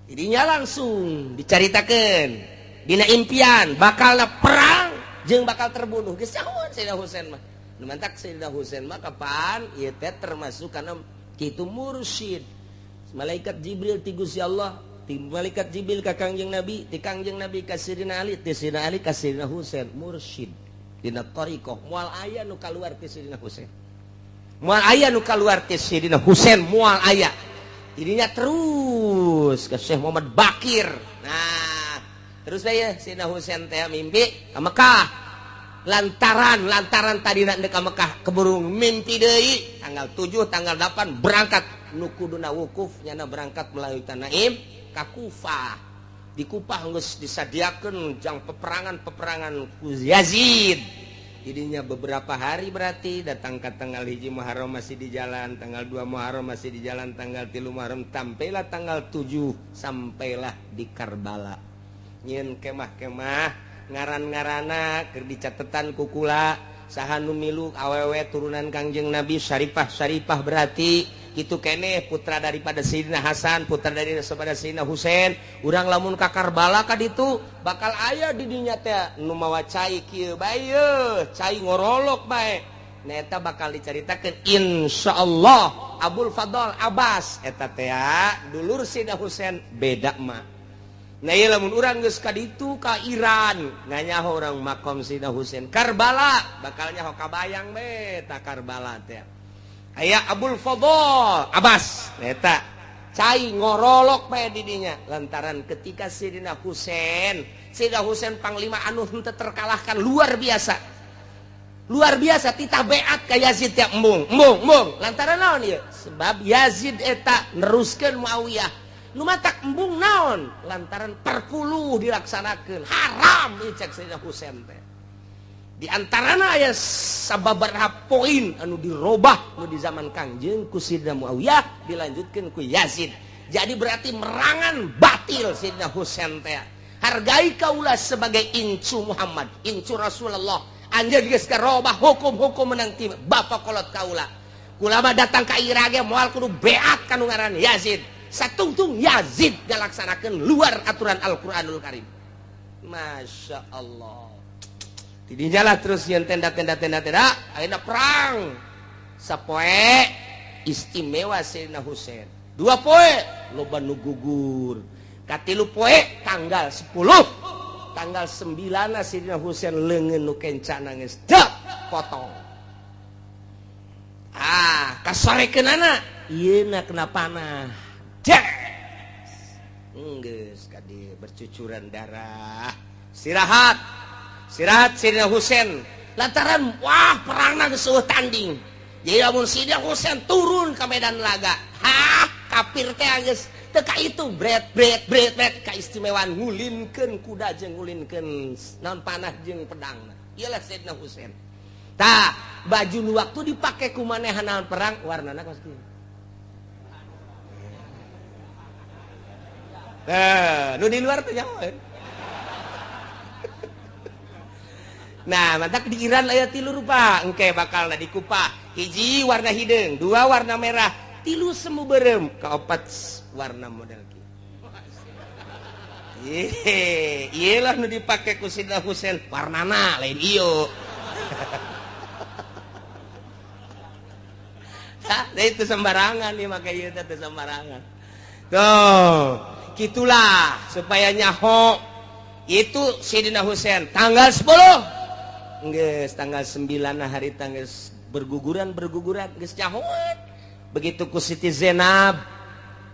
Jadinya langsung dicaritakeun dina impian bakalna perang jeung bakal terbunuh geus nyahoan Sayyidina Husain mah. Nu mantak Sayyidina Husain mah kapan ieu teh termasuk kana kitu mursyid. Malaikat Jibril ti Gusti Allah, ti malaikat Jibril ka Kangjeng Nabi, ti Kangjeng Nabi ka Sayyidina Ali, ti Sayyidina Ali ka Sayyidina Husain mursyid. Dina thariqah moal aya nu kaluar ti Sayyidina Husain. Moal aya nu kaluar ti Sayyidina Husain moal aya. Jadinya terus ke Syekh Muhammad Bakir. Nah, terus bae Sayyidina Husain teh mimpi ka Mekah. Lantaran tadi nak ka Mekah keburu mimpi deui tanggal 7 tanggal 8 berangkat nu kuduna wukuf nyana berangkat melalui Tanaim ka Kufah. Di Kufah geus disadiakeun jang peperangan-peperangan ku Yazid. Jadinya beberapa hari berarti datang ke tanggal 1 Muharram masih di jalan, tanggal 2 Muharram masih di jalan, tanggal 3 Muharram sampailah tanggal 7 sampailah di Karbala. Nyieun kemah-kemah ngaran-ngarana keur dicatetan ku kula saha nu milu awewe turunan Kangjeng Nabi Syarifah-syarifah berarti kitu keneh putra daripada Sayyidina Hasan, putra daripada Sayyidina Husain. Urang lamun ka Karbala ka ditu bakal aya di dinya teh nu mawa cai kieu bae yeuh, cai ngorolok bae. Nah eta bakal dicaritakeun insyaallah Abul Fadl Abbas eta teh dulur Sayyidina Husain beda mah. Nah ieu lamun urang geus ka ditu ka Iran nganyaho urang makom Sayyidina Husain Karbala bakal nyaho kabayang be ta Karbala teh. Aya Abul Fadl Abbas eta cai ngorolok bae di dinya lantaran ketika Sayyidina Husain panglima anu henteu terkalahkan luar biasa. Luar biasa titah beat ka Yazid teh embung embung embung lantaran naon ieu? Sebab Yazid eta neruskeun Muawiyah. Nu matak embung naon lantaran perpuluh dilaksanakeun haram ieu cek Sayyidina Husain teh. Di antarana aya sababaraha poin anu dirobah nu di zaman Kangjeng ku Sayyidina Muawiyah dilanjutkeun ku Yazid. Jadi berarti merangan batil Sayyidina Husain teh. Hargai kaula sebagai incu Muhammad, incu Rasulullah. Anjeun geus karobah hukum-hukum menang ti bapa kolot kaula. Kulama datang ka Irak ge moal kudu beat ka nu ngaran Yazid. Satungtung Yazid ngalaksanakeun luar aturan Al-Qur'anul Karim. Masya Allah. Tidinya lah terus yang tenda-tenda tenda-tenda akhirnya perang. Sapoe istimewa Sayyidina Husain. 2 poe loba nu gugur. Katilu poe tanggal 10. Tanggal 9 Sayyidina Husain leungeun nu kenca nangis. Dek potong. Ah, kasorekeunana ieu na kena panah. Dek. Geus kadi bercucuran darah. Istirahat. Istirahat Sayyidina Husain lantaran wah perangna geus eueuh tanding. Jadi lamun Sayyidina Husain turun ke medan laga, hah kafir teh geus teu ka itu bret bret bret bret kaistimewaan ngulinkeun kuda jeung ngulinkeun naon panah jeung pedangna. Ieu lah Sayyidina Husain. Tah, baju nu waktu dipake ku manehna perang warnana kos kieu. Nah, nu di luar teh nyaho. Nah, mantak di Iran aya 3 rupa, engke bakalna dikupa. 1 warna hideung, 2 warna merah, 3 semu berem, kaopat warna model kieu. Ye, ieu lah nu dipake ku Sayyidina Husain, warnana lain ieu. Hah, itu sembarangan nih make ieu teh sembarangan. Tuh, gitulah supaya nyaho itu Sayyidina Husain tanggal 10. Geus tanggal 9 hari tanggal berguguran geus nyahoan. Begitu ku Siti Zainab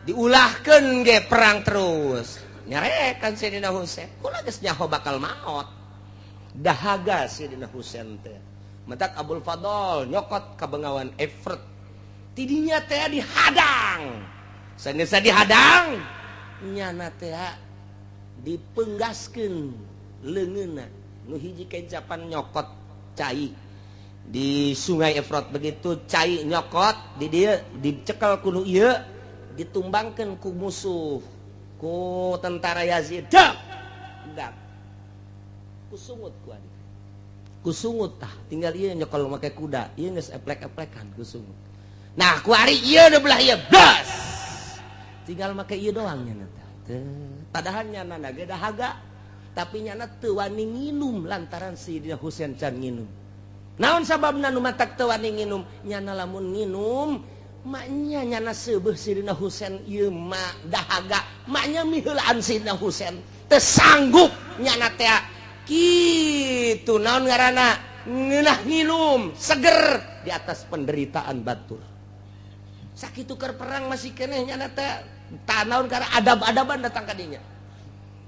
diulahkeun ge perang terus. Nyarekan Sayyidina Husain, kula geus nyaho bakal maot. Dahaga Sayyidina Husain teh. Mentak Abul Fadl nyokot ka bengawan Efrat. Tidinya teh dihadang. Sanes dihadang nyana teh dipenggaskeun leungeunna. Nu hiji kencapan nyokot cai di sungai Efrat. Begitu cai nyokot di dieu dicekel ku nu ieu ditumbangkeun ku musuh ku tentara Yazid. Dak dak kusungut ku adik kusungut tah tinggal ieu nyokol make kuda ieu geus eplek-eplekan kusungut. Nah ku ari ieu nu belah ieu blas tinggal make ieu doang nya teh. Padahal nyana ge dahaga tapi nyana teu wani nginum lantaran Sayyidina Husain can nginum. Naon sababna nu matak teu wani nginum? Nyana lamun nginum maknya nyana seubeuh Sayyidina Husain ieu mah dahaga, maknya miheulaan Sayyidina Husain teu sanggup nyana teh kitu. Naon ngaranna ngeunah nginum seger di atas penderitaan batur. Sakitu keur perang masih keneh nyana teh tanaon karena adab-adaban datang ka dinya.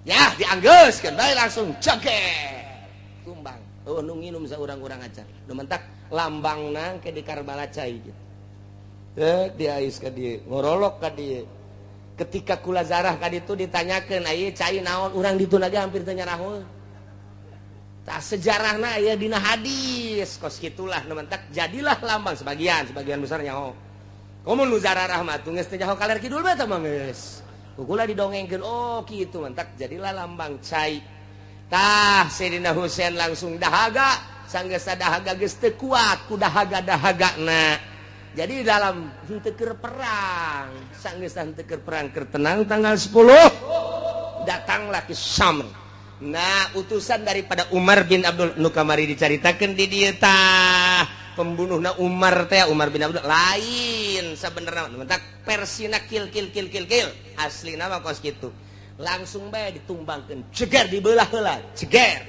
Ya dianggeuskeun bae langsung joget tumbang. Oh nu nginum saurang-urang acan. Nu mentak lambangna ke di Karbala cai gitu. Diais ka dieu, ngorolok ka dieu. Ketika kula zarah ka ditu ditanyakeun, "Ieu cai naon?" Urang ditu lagi hampir teu nyarahoeun. Tah sejarahna aya dina hadis, kos kitulah nu mentak jadilah lambang sebagian, sebagian besar nyaho. Komo nu zarah mah tuh geus teu nyaho kaler kidul bae tah mah geus. Kula didongengkeun, oh kitu mentak jadilah lambang cai. Tah Sayyidina Husain langsung dahaga, sanggeus dahaga geus teu kuat ku dahaga-dahagana. Jadi dalam henteu keur perang, sanggeus henteu keur perang keur tenang tanggal 10 datanglah ke Syam. Nah, utusan daripada Umar bin Abdul nu kamari dicaritakeun di dieu tah, pembunuhna Umar teh Umar bin Abdul lain sabenerna mentak persina kil kil kil kil kil asli nama kos kitu. Langsung bae ditumbangkeun, ceger dibelah heula, ceger.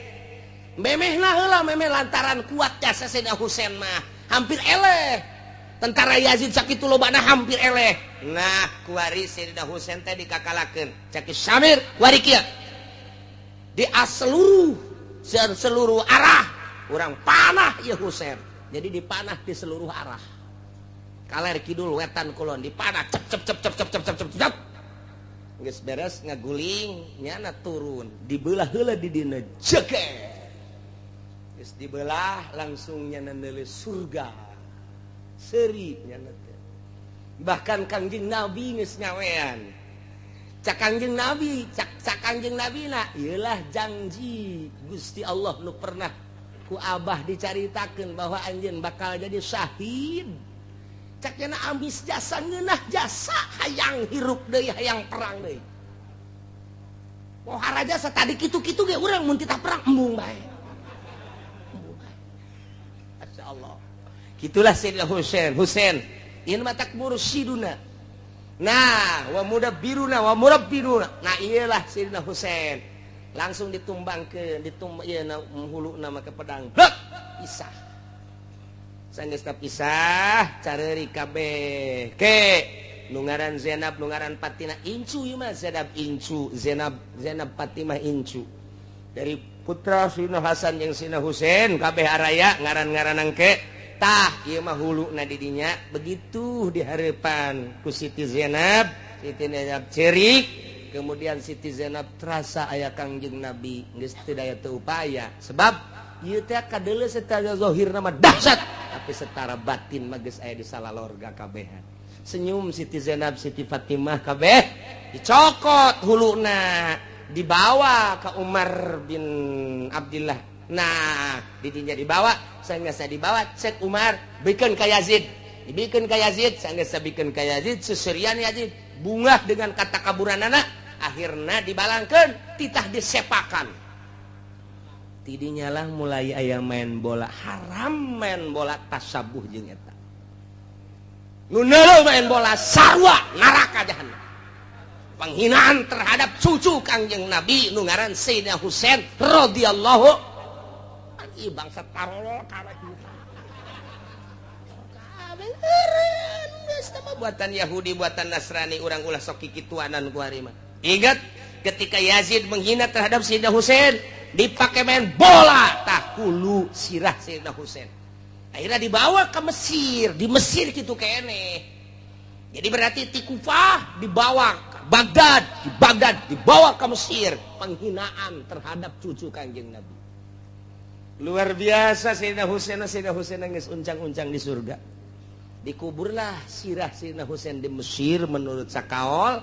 Memehna heula memeh lantaran kuat jasa Sayyidina Husain mah hampir eleh. Tentara Yazid sakitu lobana hampir eleh. Nah, kuari Sayyidina Husain teh dikakalakeun. Cek Syamir kuari kieu. Di seluruh seluruh arah urang panah ieu Husain. Jadi dipanah di seluruh arah. Kaler kidul wetan kulon dipanah cep cep cep cep cep cep cep cep cep. Geus beres ngaguling nyana turun dibelah heula di dina jeger. Geus dibelah langsung nyana neuleus surga. Seri nyana teh. Bahkan Kangjeng Nabi geus nyawean. Cak Kangjeng Nabi, cak cak Kangjeng Nabi na ieulah janji Gusti Allah nu pernah ku Abah dicaritakeun bahwa anjeun bakal jadi syahid. Cak nyana ambis jasa ngeunah jasa hayang hirup deui hayang perang deui. Pohara jasa tadi kitu-kitu ge urang mun titah perang embung bae. Embung bae. Masyaallah. Itulah Sayyidina Husain. Husain ieu mah tak mursyiduna. Nah, wa mudabbiruna wa murabbiruna. Nah, iyalah Sayyidina Husain. Langsung ditumbangkeun, ditumbang ieu na huluna make pedang. Blek, pisah. Sanggeus pisah, careuri kabeh. Ke nu ngaran Zainab, nu ngaran Fatimah incu ieu mah Zainab incu, Zainab Zainab Fatimah incu. Dari putra Sayyidina Hasan jeung Sayyidina Husain kabeh araya ngaran-ngaran engke. Tah ieu mah huluna di dinya begitu dihareupan ku Siti Zainab, Siti Zainab cerik, kemudian Siti Zainab terasa aya Kangjeng Nabi geus teu daya teu upaya sebab ieu teh kadeuleu secara zahirna mah dahsyat tapi secara batin mah geus aya di salalorga kabehan. Senyum Siti Zainab, Siti Fatimah kabeh dicokot huluna dibawa ke Umar bin Abdillah. Nah, didinya dibawa, sanggeus dibawa cek Umar bikeun ka Yazid. Dibikeun ka Yazid, sanggeus bikeun ka Yazid, seserian Yazid bungah dengan kata kaburanana, akhirna dibalangkeun, titah disepakan. Tidinya lah mulai aya main bola, haram main bola tasabuh jeung eta. Nu neuleuh main bola sarua neraka jahanam. Penghinaan terhadap cucu Kangjeng Nabi nu ngaran Sayyidina Husain radhiyallahu. Ih bangsa tarolol kabeh. Kabeh eureun geus mah buatan Yahudi, buatan Nasrani, urang ulah sok kikituanan ku ari mah. Ingat ketika Yazid menghina terhadap Sayyidina Husain, dipakai main bola, tah hulu sirah Sayyidina Husain. Akhirnya dibawa ke Mesir, di Mesir kitu keneh. Jadi berarti ti Kufah dibawa ke Baghdad, di Baghdad dibawa ke Mesir, penghinaan terhadap cucu Kangjeng Nabi. Luar biasa Sayyidina Husain, Sayyidina Husain geus uncang-uncang di surga. Dikuburlah sirah Sayyidina Husain di Mesir menurut sakaol,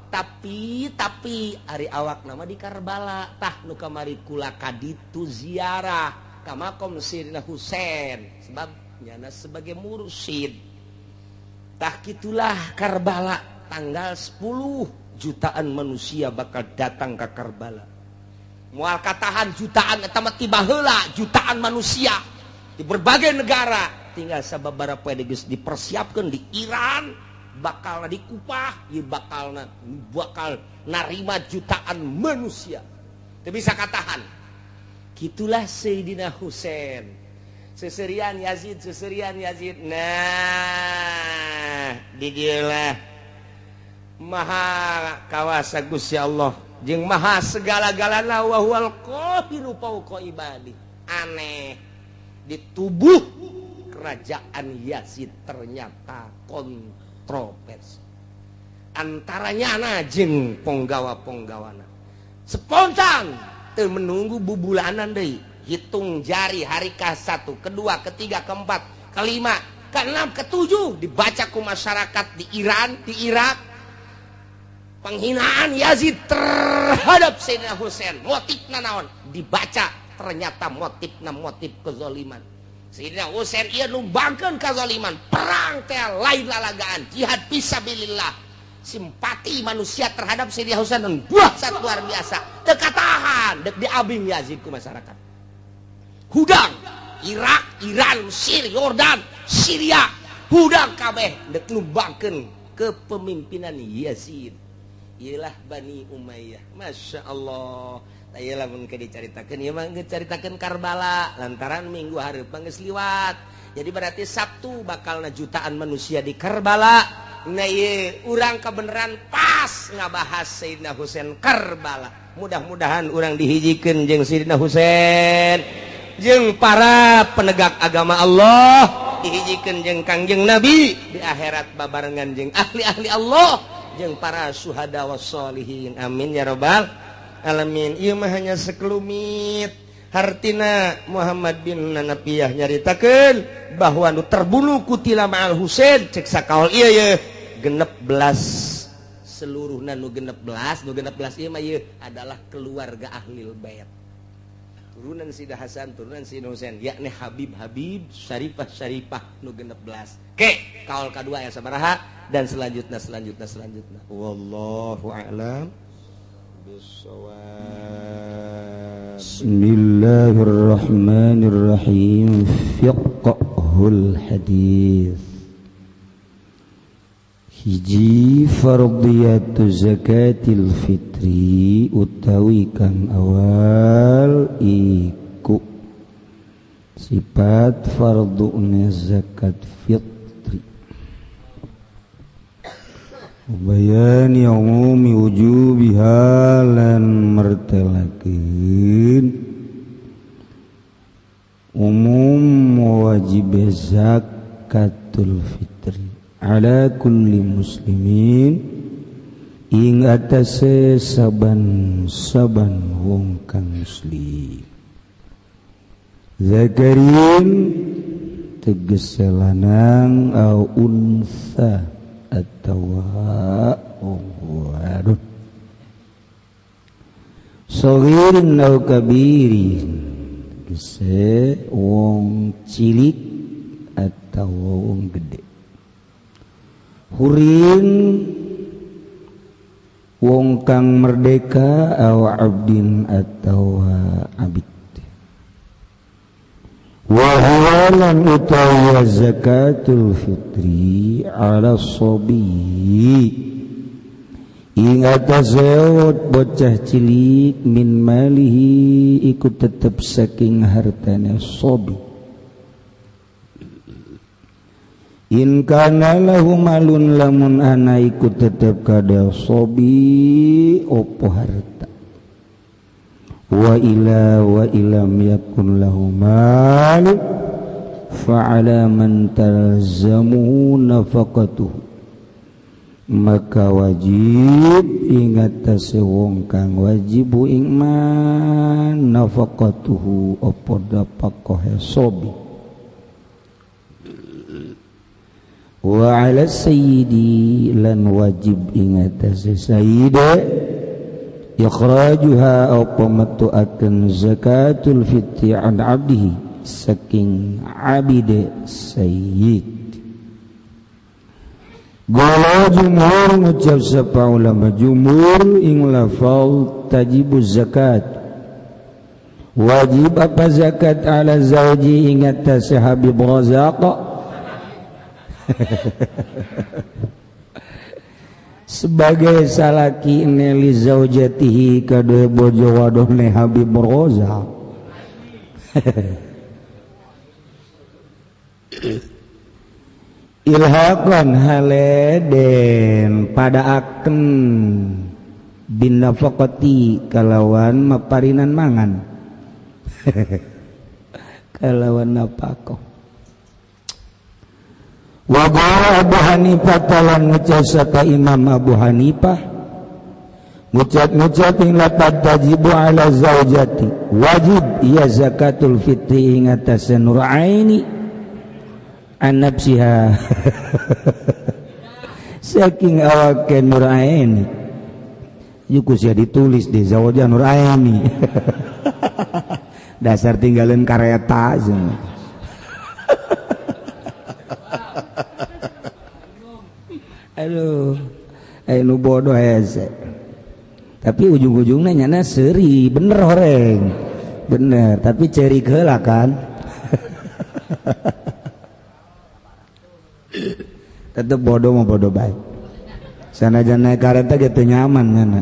tapi ari awak nama di Karbala. Tah nu kamari kula kaditu ziarah ka makom Sayyidina Husain sebab nyana sebagai mursyid. Tah kitulah Karbala tanggal 10 jutaan manusia bakal datang ke Karbala. Moal katahan jutaan eta mah tiba heula jutaan manusia di berbagai negara tinggal sababaraha poe geus dipersiapkeun di Iran bakal di Kupah ieu bakal narima jutaan manusia teu bisa katahan. Kitulah Sayyidina Husain seserian Yazid, seserian Yazid. Nah di dieu lah maha kawasa Gusti Allah jeung maha segala-galana wa huwal qahiru fauqa ibadi. Aneh di tubuh Kerajaan Yazid ternyata kontroversi antaranya na jeung ponggawa-ponggawana spontan teu menunggu bubulanan deui, hitung jari hari ke-1, kedua, ketiga, keempat, kelima, keenam, ketujuh dibaca ku masyarakat di Iran, di Irak penghinaan Yazid terhadap Sayyidina Husain. Motifna naon? Dibaca ternyata motifna motif kezaliman. Sayyidina Husain ieu numbangkeun kezaliman, perang teh lain lalagaan, jihad fisabilillah. Simpati manusia terhadap Sayyidina Husain dahsyat luar biasa, teu katahan dek diabing Yazid ku masyarakat. Hudang Irak, Iran, Mesir, Yordan, Syria, hudang kabeh dek numbangkeun kepemimpinan Yazid. Iyalah Bani Umayyah. Masya Allah. Iyalah mun dicaritakeun ieu mah caritakeun Karbala lantaran minggu hareup geus liwat. Jadi berarti Sabtu bakalna jutaan manusia di Karbala. Nah ieu urang kebenaran pas ngabahas Sayyidina Husain Karbala. Mudah-mudahan urang dihijikeun jeung Sayyidina Husain, jeung para penegak agama Allah, dihijikeun jeung Kangjeng Nabi di akhirat babarengan jeung ahli-ahli Allah, jeung para syuhada wassolihin. Amin ya robbal alamin. Ieu mah hanya sekelumit hartina Muhammad bin Nanapiyah nyaritakeun bahwa nu terbunuh kutila ma'al Husain cek sakaol ieu ye 16 seluruhna nu 16 nu 16 ieu mah ieu adalah keluarga ahlul bait, turunan Sida Hasan, turunan Sida Husain, yakni Habib Habib, Syarifah Syarifah nu 16. Ke kaol kadua ya sabaraha dan selanjutnya selanjutnya selanjutnya. Wallahu a'lam bissawab. Bismillahirrahmanirrahim. Fiqhul hadis. Hiji fardiyatu zakatil fitri utawi kang awal iku sifat farduna zakat fitri. Bayani umumi wujubiha lan mertelakeun umum wajib zakatul fitri ala kulli muslimin ing atase saban-saban wong kang muslim. Zakarin tegese lanang au unsa atawa wong wadon, saghirin au kabirin tegese wong cilik atawa wong gede, hurin wong kang merdeka aw abdin atawa abid. Wa huwa lan utawa zakatul fitri ala sabi ing atase bocah cilik min malihi iku tetep saking hartane sabi. In kana lahu malun lamun ana iku tetep kada sobi opo harta. Wa ila wa ilam yakun lahu mal fa ala man talzamuhu nafaqatuhu, maka wajib ing atase wong kang wajib ing man nafaqatuhu opo nafaqahe sobi. Wa ala sayyidi lan wajib ing atase sayyide ikhrajuha apa metuakeun zakatul fitri an abdihi saking abide sayyid. Golo jumhur ngucap sapa ulama jumhur ing lafal tajibu zakat wajib apa zakat ala zauji ing atase Habib Razak sebagai salaki neli zaujatihi kadue bojo wadone Habib Rozak. Ilhaqan haleden pada aken bin nafaqati kalawan maparinan mangan kalawan nafaqah. Wa qala Abu Hanifah talan ngucap saka Imam Abu Hanifah ngucap-ngucap ing lapad tajibu ala zaujati wajib ya zakatul fitri ing atase nuraini an nafsiha saking awake nuraini yuku sia ditulis di zaujah nuraini dasar tinggalin kareta semua. Aduh, nu bodoh hese. Tapi ujung-ujungnya nyana seri, bener horeng. Bener, tapi ceri heula kan. Tetep bodoh mah bodoh bae. Sanajan naik kareta ge teu nyaman nyana.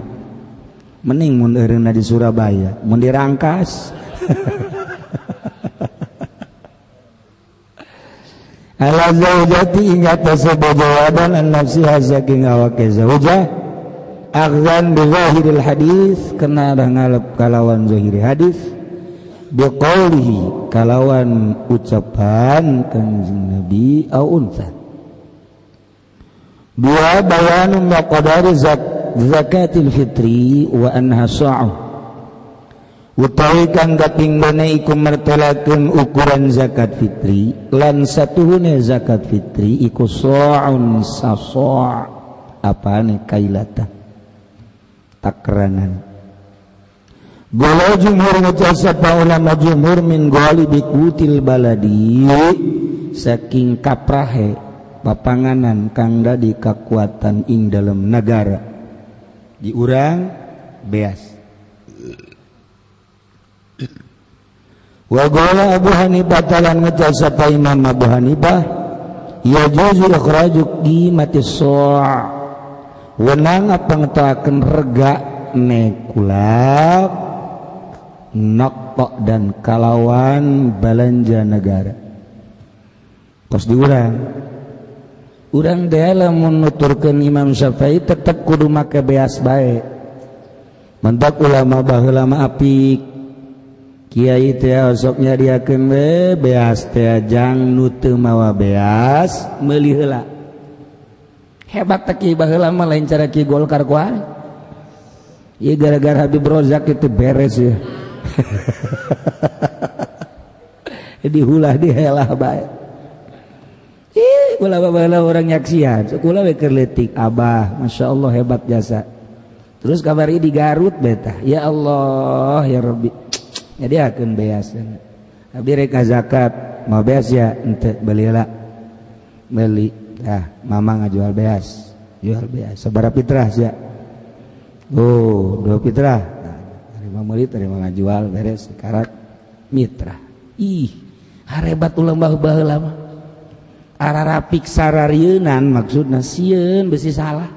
Mending mun eureunna di Surabaya, mun dirangkas. Ala zaujati ing atase jawaban an nafsiha saking awake zaujah akhzan bi zahiril hadis kena ngalep kalawan zahiri hadis bi qaulihi kalawan ucapan Kanjeng Nabi au unsa dua bayanu maqdari zakatil fitri wa anha sa'u utawi kang kaping dene iku mertelakeun ukuran zakat fitri lan satuhune zakat fitri iku sa'un sasa' apane kailata takranan gola jumhur ngucap sapa ulama jumhur min ghalibi qutil baladi saking kaprahe papanganan kang dadi kakuatan ing dalem negara di urang beas. Wa qala Abu Hanifah talan ngucap sapa Imam Abu Hanifah ya juzu ikhraju qimati sa' wenang pangtakeun rega nekulak nokok dan kalawan balanja negara kos di urang urang teh lamun nuturkeun Imam Syafi'i tetep kudu make beas bae mentak ulama baheula mah apik kiai teh osok nyadiakeun we beas teh jang nu teu mawa beas meuli heula hebat teh kiai baheula mah lain cara kiai Golkar kuari ieu gara-gara Habib Rozak itu beres ya. Dihulah dihelah bae ih ulah baheula urang nyaksian sok ulah we keur leutik abah masyaallah hebat jasa terus kabari di Garut betah ya Allah ya Rabbi nyadiakeun beas abdi rek zakat mau beas ya ente belilah beli dah mama ngajual beas jual beas sabaraha fitrah sia oh dua fitrah nah, terima meuli terima ngajual beres karak mitra ih harebat ulah baheula mah ararapik sararieunan maksudna sieun besi salah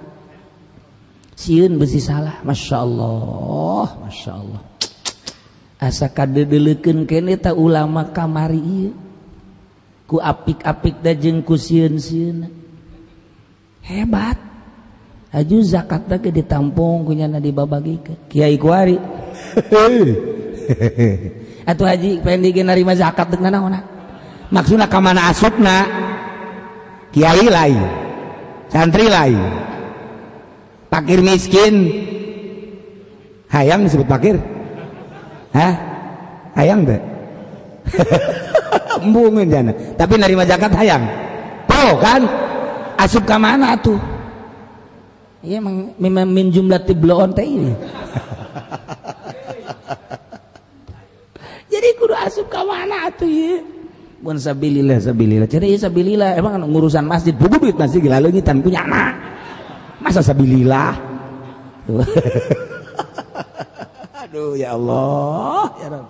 sieun besi salah masyaallah masyaallah asa kadedeleukeun kene ta ulama kamari ieu ku apik-apik da jeung ku sieun-sieunna hebat aju zakat teh ditampung ku nyana dibabagikeun kiai kuari atuh haji pendi ge narima zakat deuk nanaonna maksudna ka mana asupna kiai lain santri lain fakir miskin hayang disebut fakir. Hah? Hayang teh? Embungeun jana. Tapi nerima zakat hayang. Oh kan? Asup ka mana atuh? Iya memang min jumlah tibloon teh ini. Jadi kudu asup ka mana atuh ieu? Mun sabilillah sabilillah. Jadi ieu sabilillah emang ngurusan masjid, buku duit masjid leungitan punya anak. Masa sabilillah? Aduh ya Allah ya Rabb.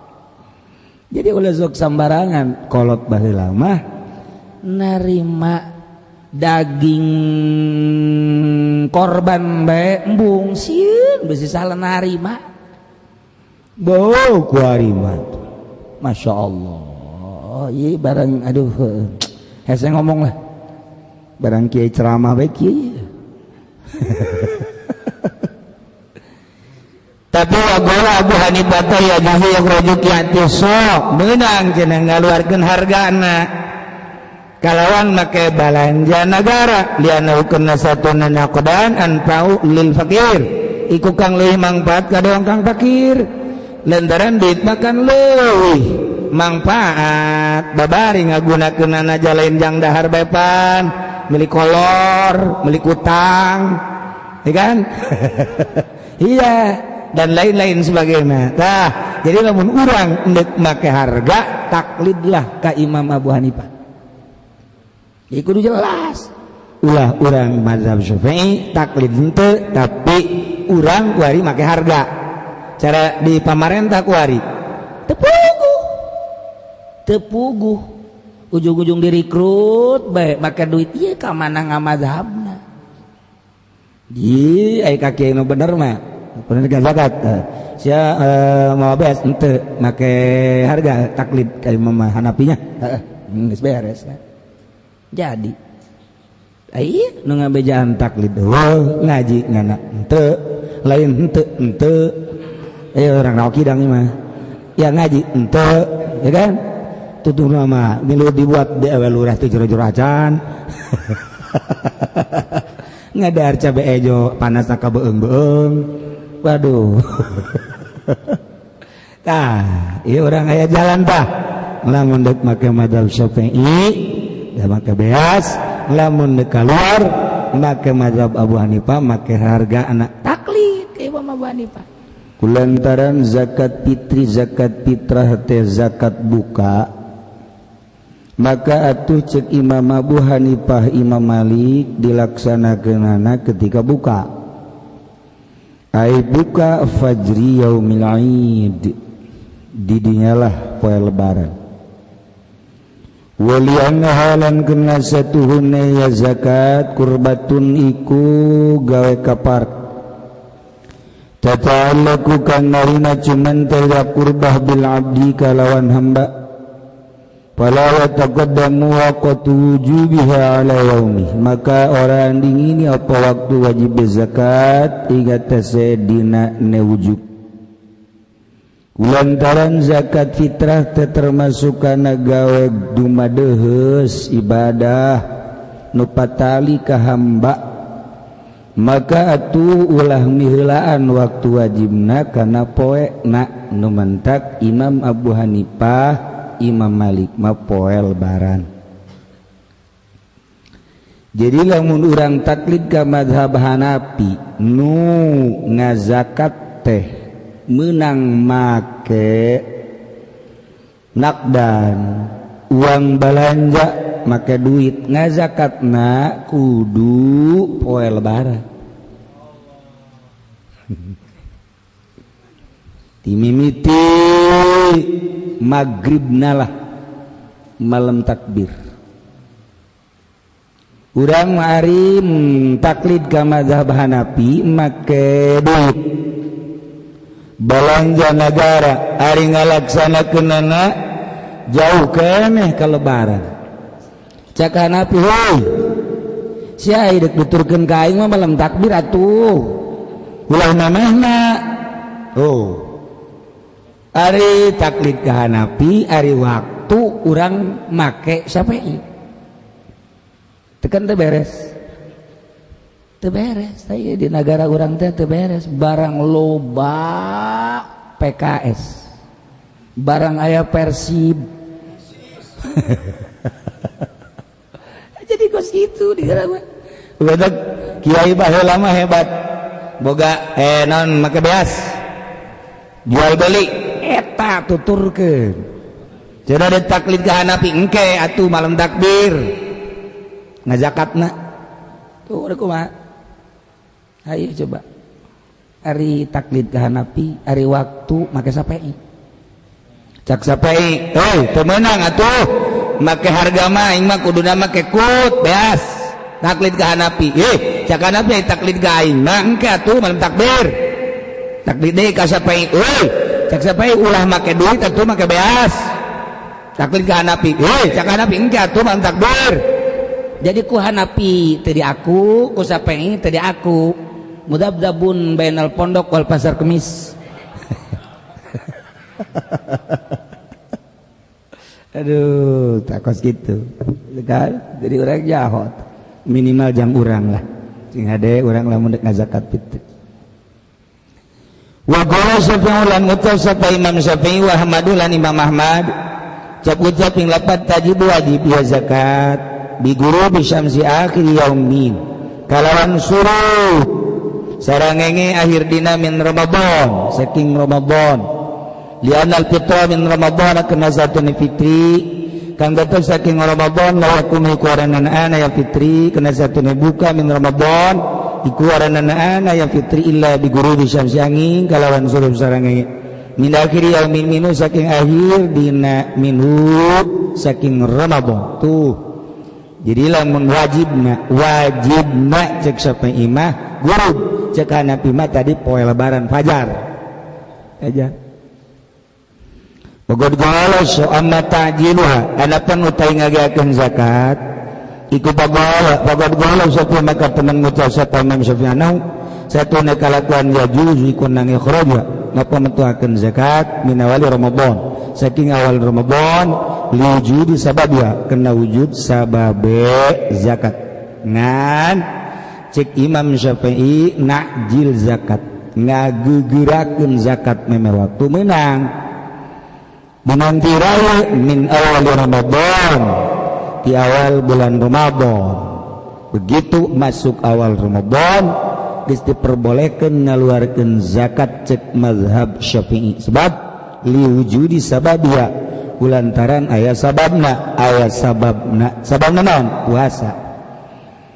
Jadi ulah sok sambarangan kolot baheula mah narima daging korban bae embung sieun besi salah narima. Bau kuari mah. Masya Allah. Ieu barang aduh hese ngomong lah. Barang kiai ceramah bae kiai. Tapi wagola Abu Hanifah teh ya juzu yakhruju qiyati sok meunang cenah ngaluarkeun hargana Kalawan make balanja negara liana hukumna satuna naqdan anfa'u lil fakir iku kang leuwih mangfaat ka doang kang fakir lantaran duit makan leuwih mangfaat babari ngagunakeunana lain jang dahar bepan milik kolor milik utang ya kan. Iya dan lain-lain sebagainya. Tah jadi lamun urang endek make harga taklidlah ka Imam Abu Hanifah. Jadi kudu jelas ulah urang mazhab Syafi'i taklid henteu tapi urang kuari make harga cara di pamarentah kuari teu puguh ujung-ujung direkrut bae make duit ieu ka mana ngamazhabna di ai ka kiai nu bener mah bener zakat sia mau beas henteu make harga taklid ka Imam Hanafinya heeh geus beres. Jadi iya nu ngabejaan taklid heuh ngaji ngana henteu lain henteu henteu orang rawa kidang mah ya ngaji henteu ya kan tutur mah milu dibuat di awal lurah teh jero-jero acan. Ngadar cabe ejo panas ka beung-beung waduh. Tah ieu urang aya jalan tah lamun deuk make mazhab Syafi'i da make beas lamun deuk kaluar make mazhab Abu Hanifah make harga anak taklid ka Imam Abu Hanifah. Kulantaran zakat fitri zakat fitrah teh zakat buka maka atuh cek Imam Abu Hanifah Imam Malik dilaksanakeunana ketika buka ai buka fajri yaumil aid didinyalah poe lebaran. Walianna halan kena satuhune ya zakat kurbatun iku gawe kapar tata'allaku kang narima cuman ya kurbah bil abdi kalawan hamba fala yataqaddamu waqtu wujubiha ala yaumi maka orang dingini apa waktu wajib zakat ingat tase dina ne wujub. Lantaran zakat fitrah teh termasuk kana gawe dumadeheus ibadah nu patali ka hamba maka atuh ulah miheulaan waktu wajibna kana poena nu mentak Imam Abu Hanifah Imam Malik mah poe lebaran. Jadi lamun urang taklid ka mazhab Hanafi nu ngazakat teh menang make nakdan uang belanja make duit ngazakatna kudu poe lebaran. Timimiti magribna lah malam takbir urang mari taklid ka mazhab Hanafi make duit belanja negara ari ngalaksanakeunana jauh keneh ka lebaran. Cak Hanafi heuy sia deuk nuturkeun ka aing mah malam takbir atuh ulah manehna. Oh ari taklid ka Hanafi ari waktu urang make Syafi'i tekan teu beres. Teu beres saya di negara urang teh teu beres barang loba PKS barang aya Persib. Jadi kos gitu di negara mah. Kiai baheula mah hebat boga naon make beas jual beli eta tuturkeun cenah ada taklid ka Hanafi engke atuh malam takbir ngazakatna tuh udah kumaha. Ayo coba ari taklid ka Hanafi ari waktu make Syafi'i cak Syafi'i heuy teu meunang atuh make harga mah aing mah kuduna make kut beas taklid ka Hanafi cak Hanafi taklid ka aing mah engke atuh malam takbir taklid deui ka Syafi'i euy cak Syafi'i ulah make duit atuh make beas taklid ka Hanafi euy cak Hanafi engke atuh malam takbir. Jadi ku Hanafi teu diaku ku Syafi'i teu diaku mudabdabun bainal pondok wal pasar kemis. Aduh, takos gitu kan? Jadi orang jahat minimal jang urang lah sing hade urang lamun dek ngazakat fitri. Wa qala Syafi'i lan ngucap sapa Imam Syafi'i wa Ahmadu lan Imam Ahmad cak ucap ing lapat tajibu wajib ya zakat bi ghurubi syamsi akhir yaumin kalawan suruh sarangenge akhir dina min Ramadan saking Ramadan. Lianal fitra min Ramadan kena satune fitri kang tetep saking Ramadan la yakunu iku ana ya fitri kena satune buka min Ramadan iku ana ya fitri illa bi ghurubi syamsi angin kalawan suruh sarangenge min akhir yaumin minu saking akhir dina minhu saking Ramadan. Tuh jadi lamun wajibna wajibna cek Syafi'i mah gurub cek Hanafi mah tadi poe lebaran fajar aja. Pagod qala amma ta'jiluha anapun utai ngageakeun zakat iku pagod qala sapa maka temen ngucap sapa Imam Syafi'i satuna kalakuan yajuzu iku nang ikhraja napa metuakeun zakat min awali Ramadan saking awal Ramadan liwujudi sababia kena wujud sababe zakat. Ngan cek Imam Syafi'i nakjil zakat ngagegerakeun zakat meme waktu menang menanti raya min awal Ramadan di awal bulan Ramadan. Begitu masuk awal Ramadan geus diperbolehkeun ngaluarkeun zakat cek mazhab Syafi'i sebab liwujudi sababia kulantaran aya sababna sababna naon puasa.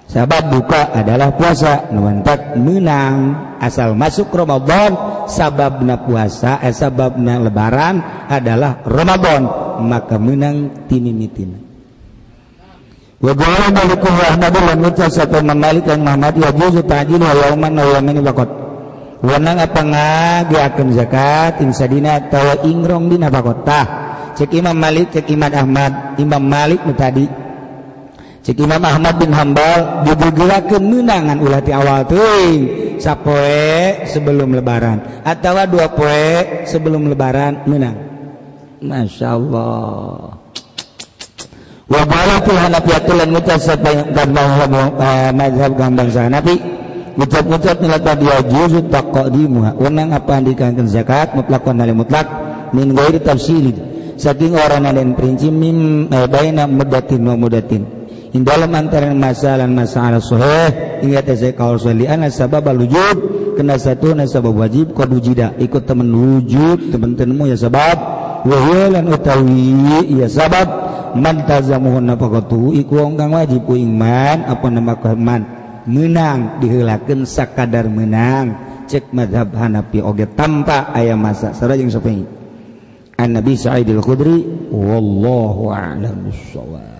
Sabab buka adalah puasa nu mantak meunang asal masuk Ramadan sababna puasa sababna lebaran adalah Ramadan maka menang timimitina. Wa qala Maliku Ahmad lan ngucap sapa Malik lan Muhammad ya juzu ta'jilu yauman wa yaumaini faqat. Wenang apa ngageakeun zakat ing sadina atawa ing rong dina faqat. Tah cek Imam Malik cek Imam Ahmad, Imam Malik nu tadi cek Imam Ahmad bin Hambal digegerakeun meunangan ulah ti awal teuing sapoe sebelum lebaran atawa dua poe sebelum lebaran menang. Masya Allah. Wa balatul Hanafiyatul lan ngucap sapa mazhab gambang Hanafi ngucap-ngucap nilai tadi yajuzu taqdimuha wenang apa andikakeun zakat mutlakon ale mutlak min ghairi tafsil saking orang dan prinsip mim baina mudatin wa mudatin in dalam antara masalah masalah sahih ingat saya kaul sahih ana sabab wujud kena satu nasabab wajib qad wujida ikut temen wujud temen temu ya sabab wa huwa lan utawi ya sabab man tazamuhun nafaqatu iku wong kang wajib ku iman apa nama man menang diheulakeun sakadar menang cek mazhab Hanafi oge tanpa aya masa sareng jeung Syafi'i. An Nabi Sa'id al-Khudri wallahu a'lam bissawab.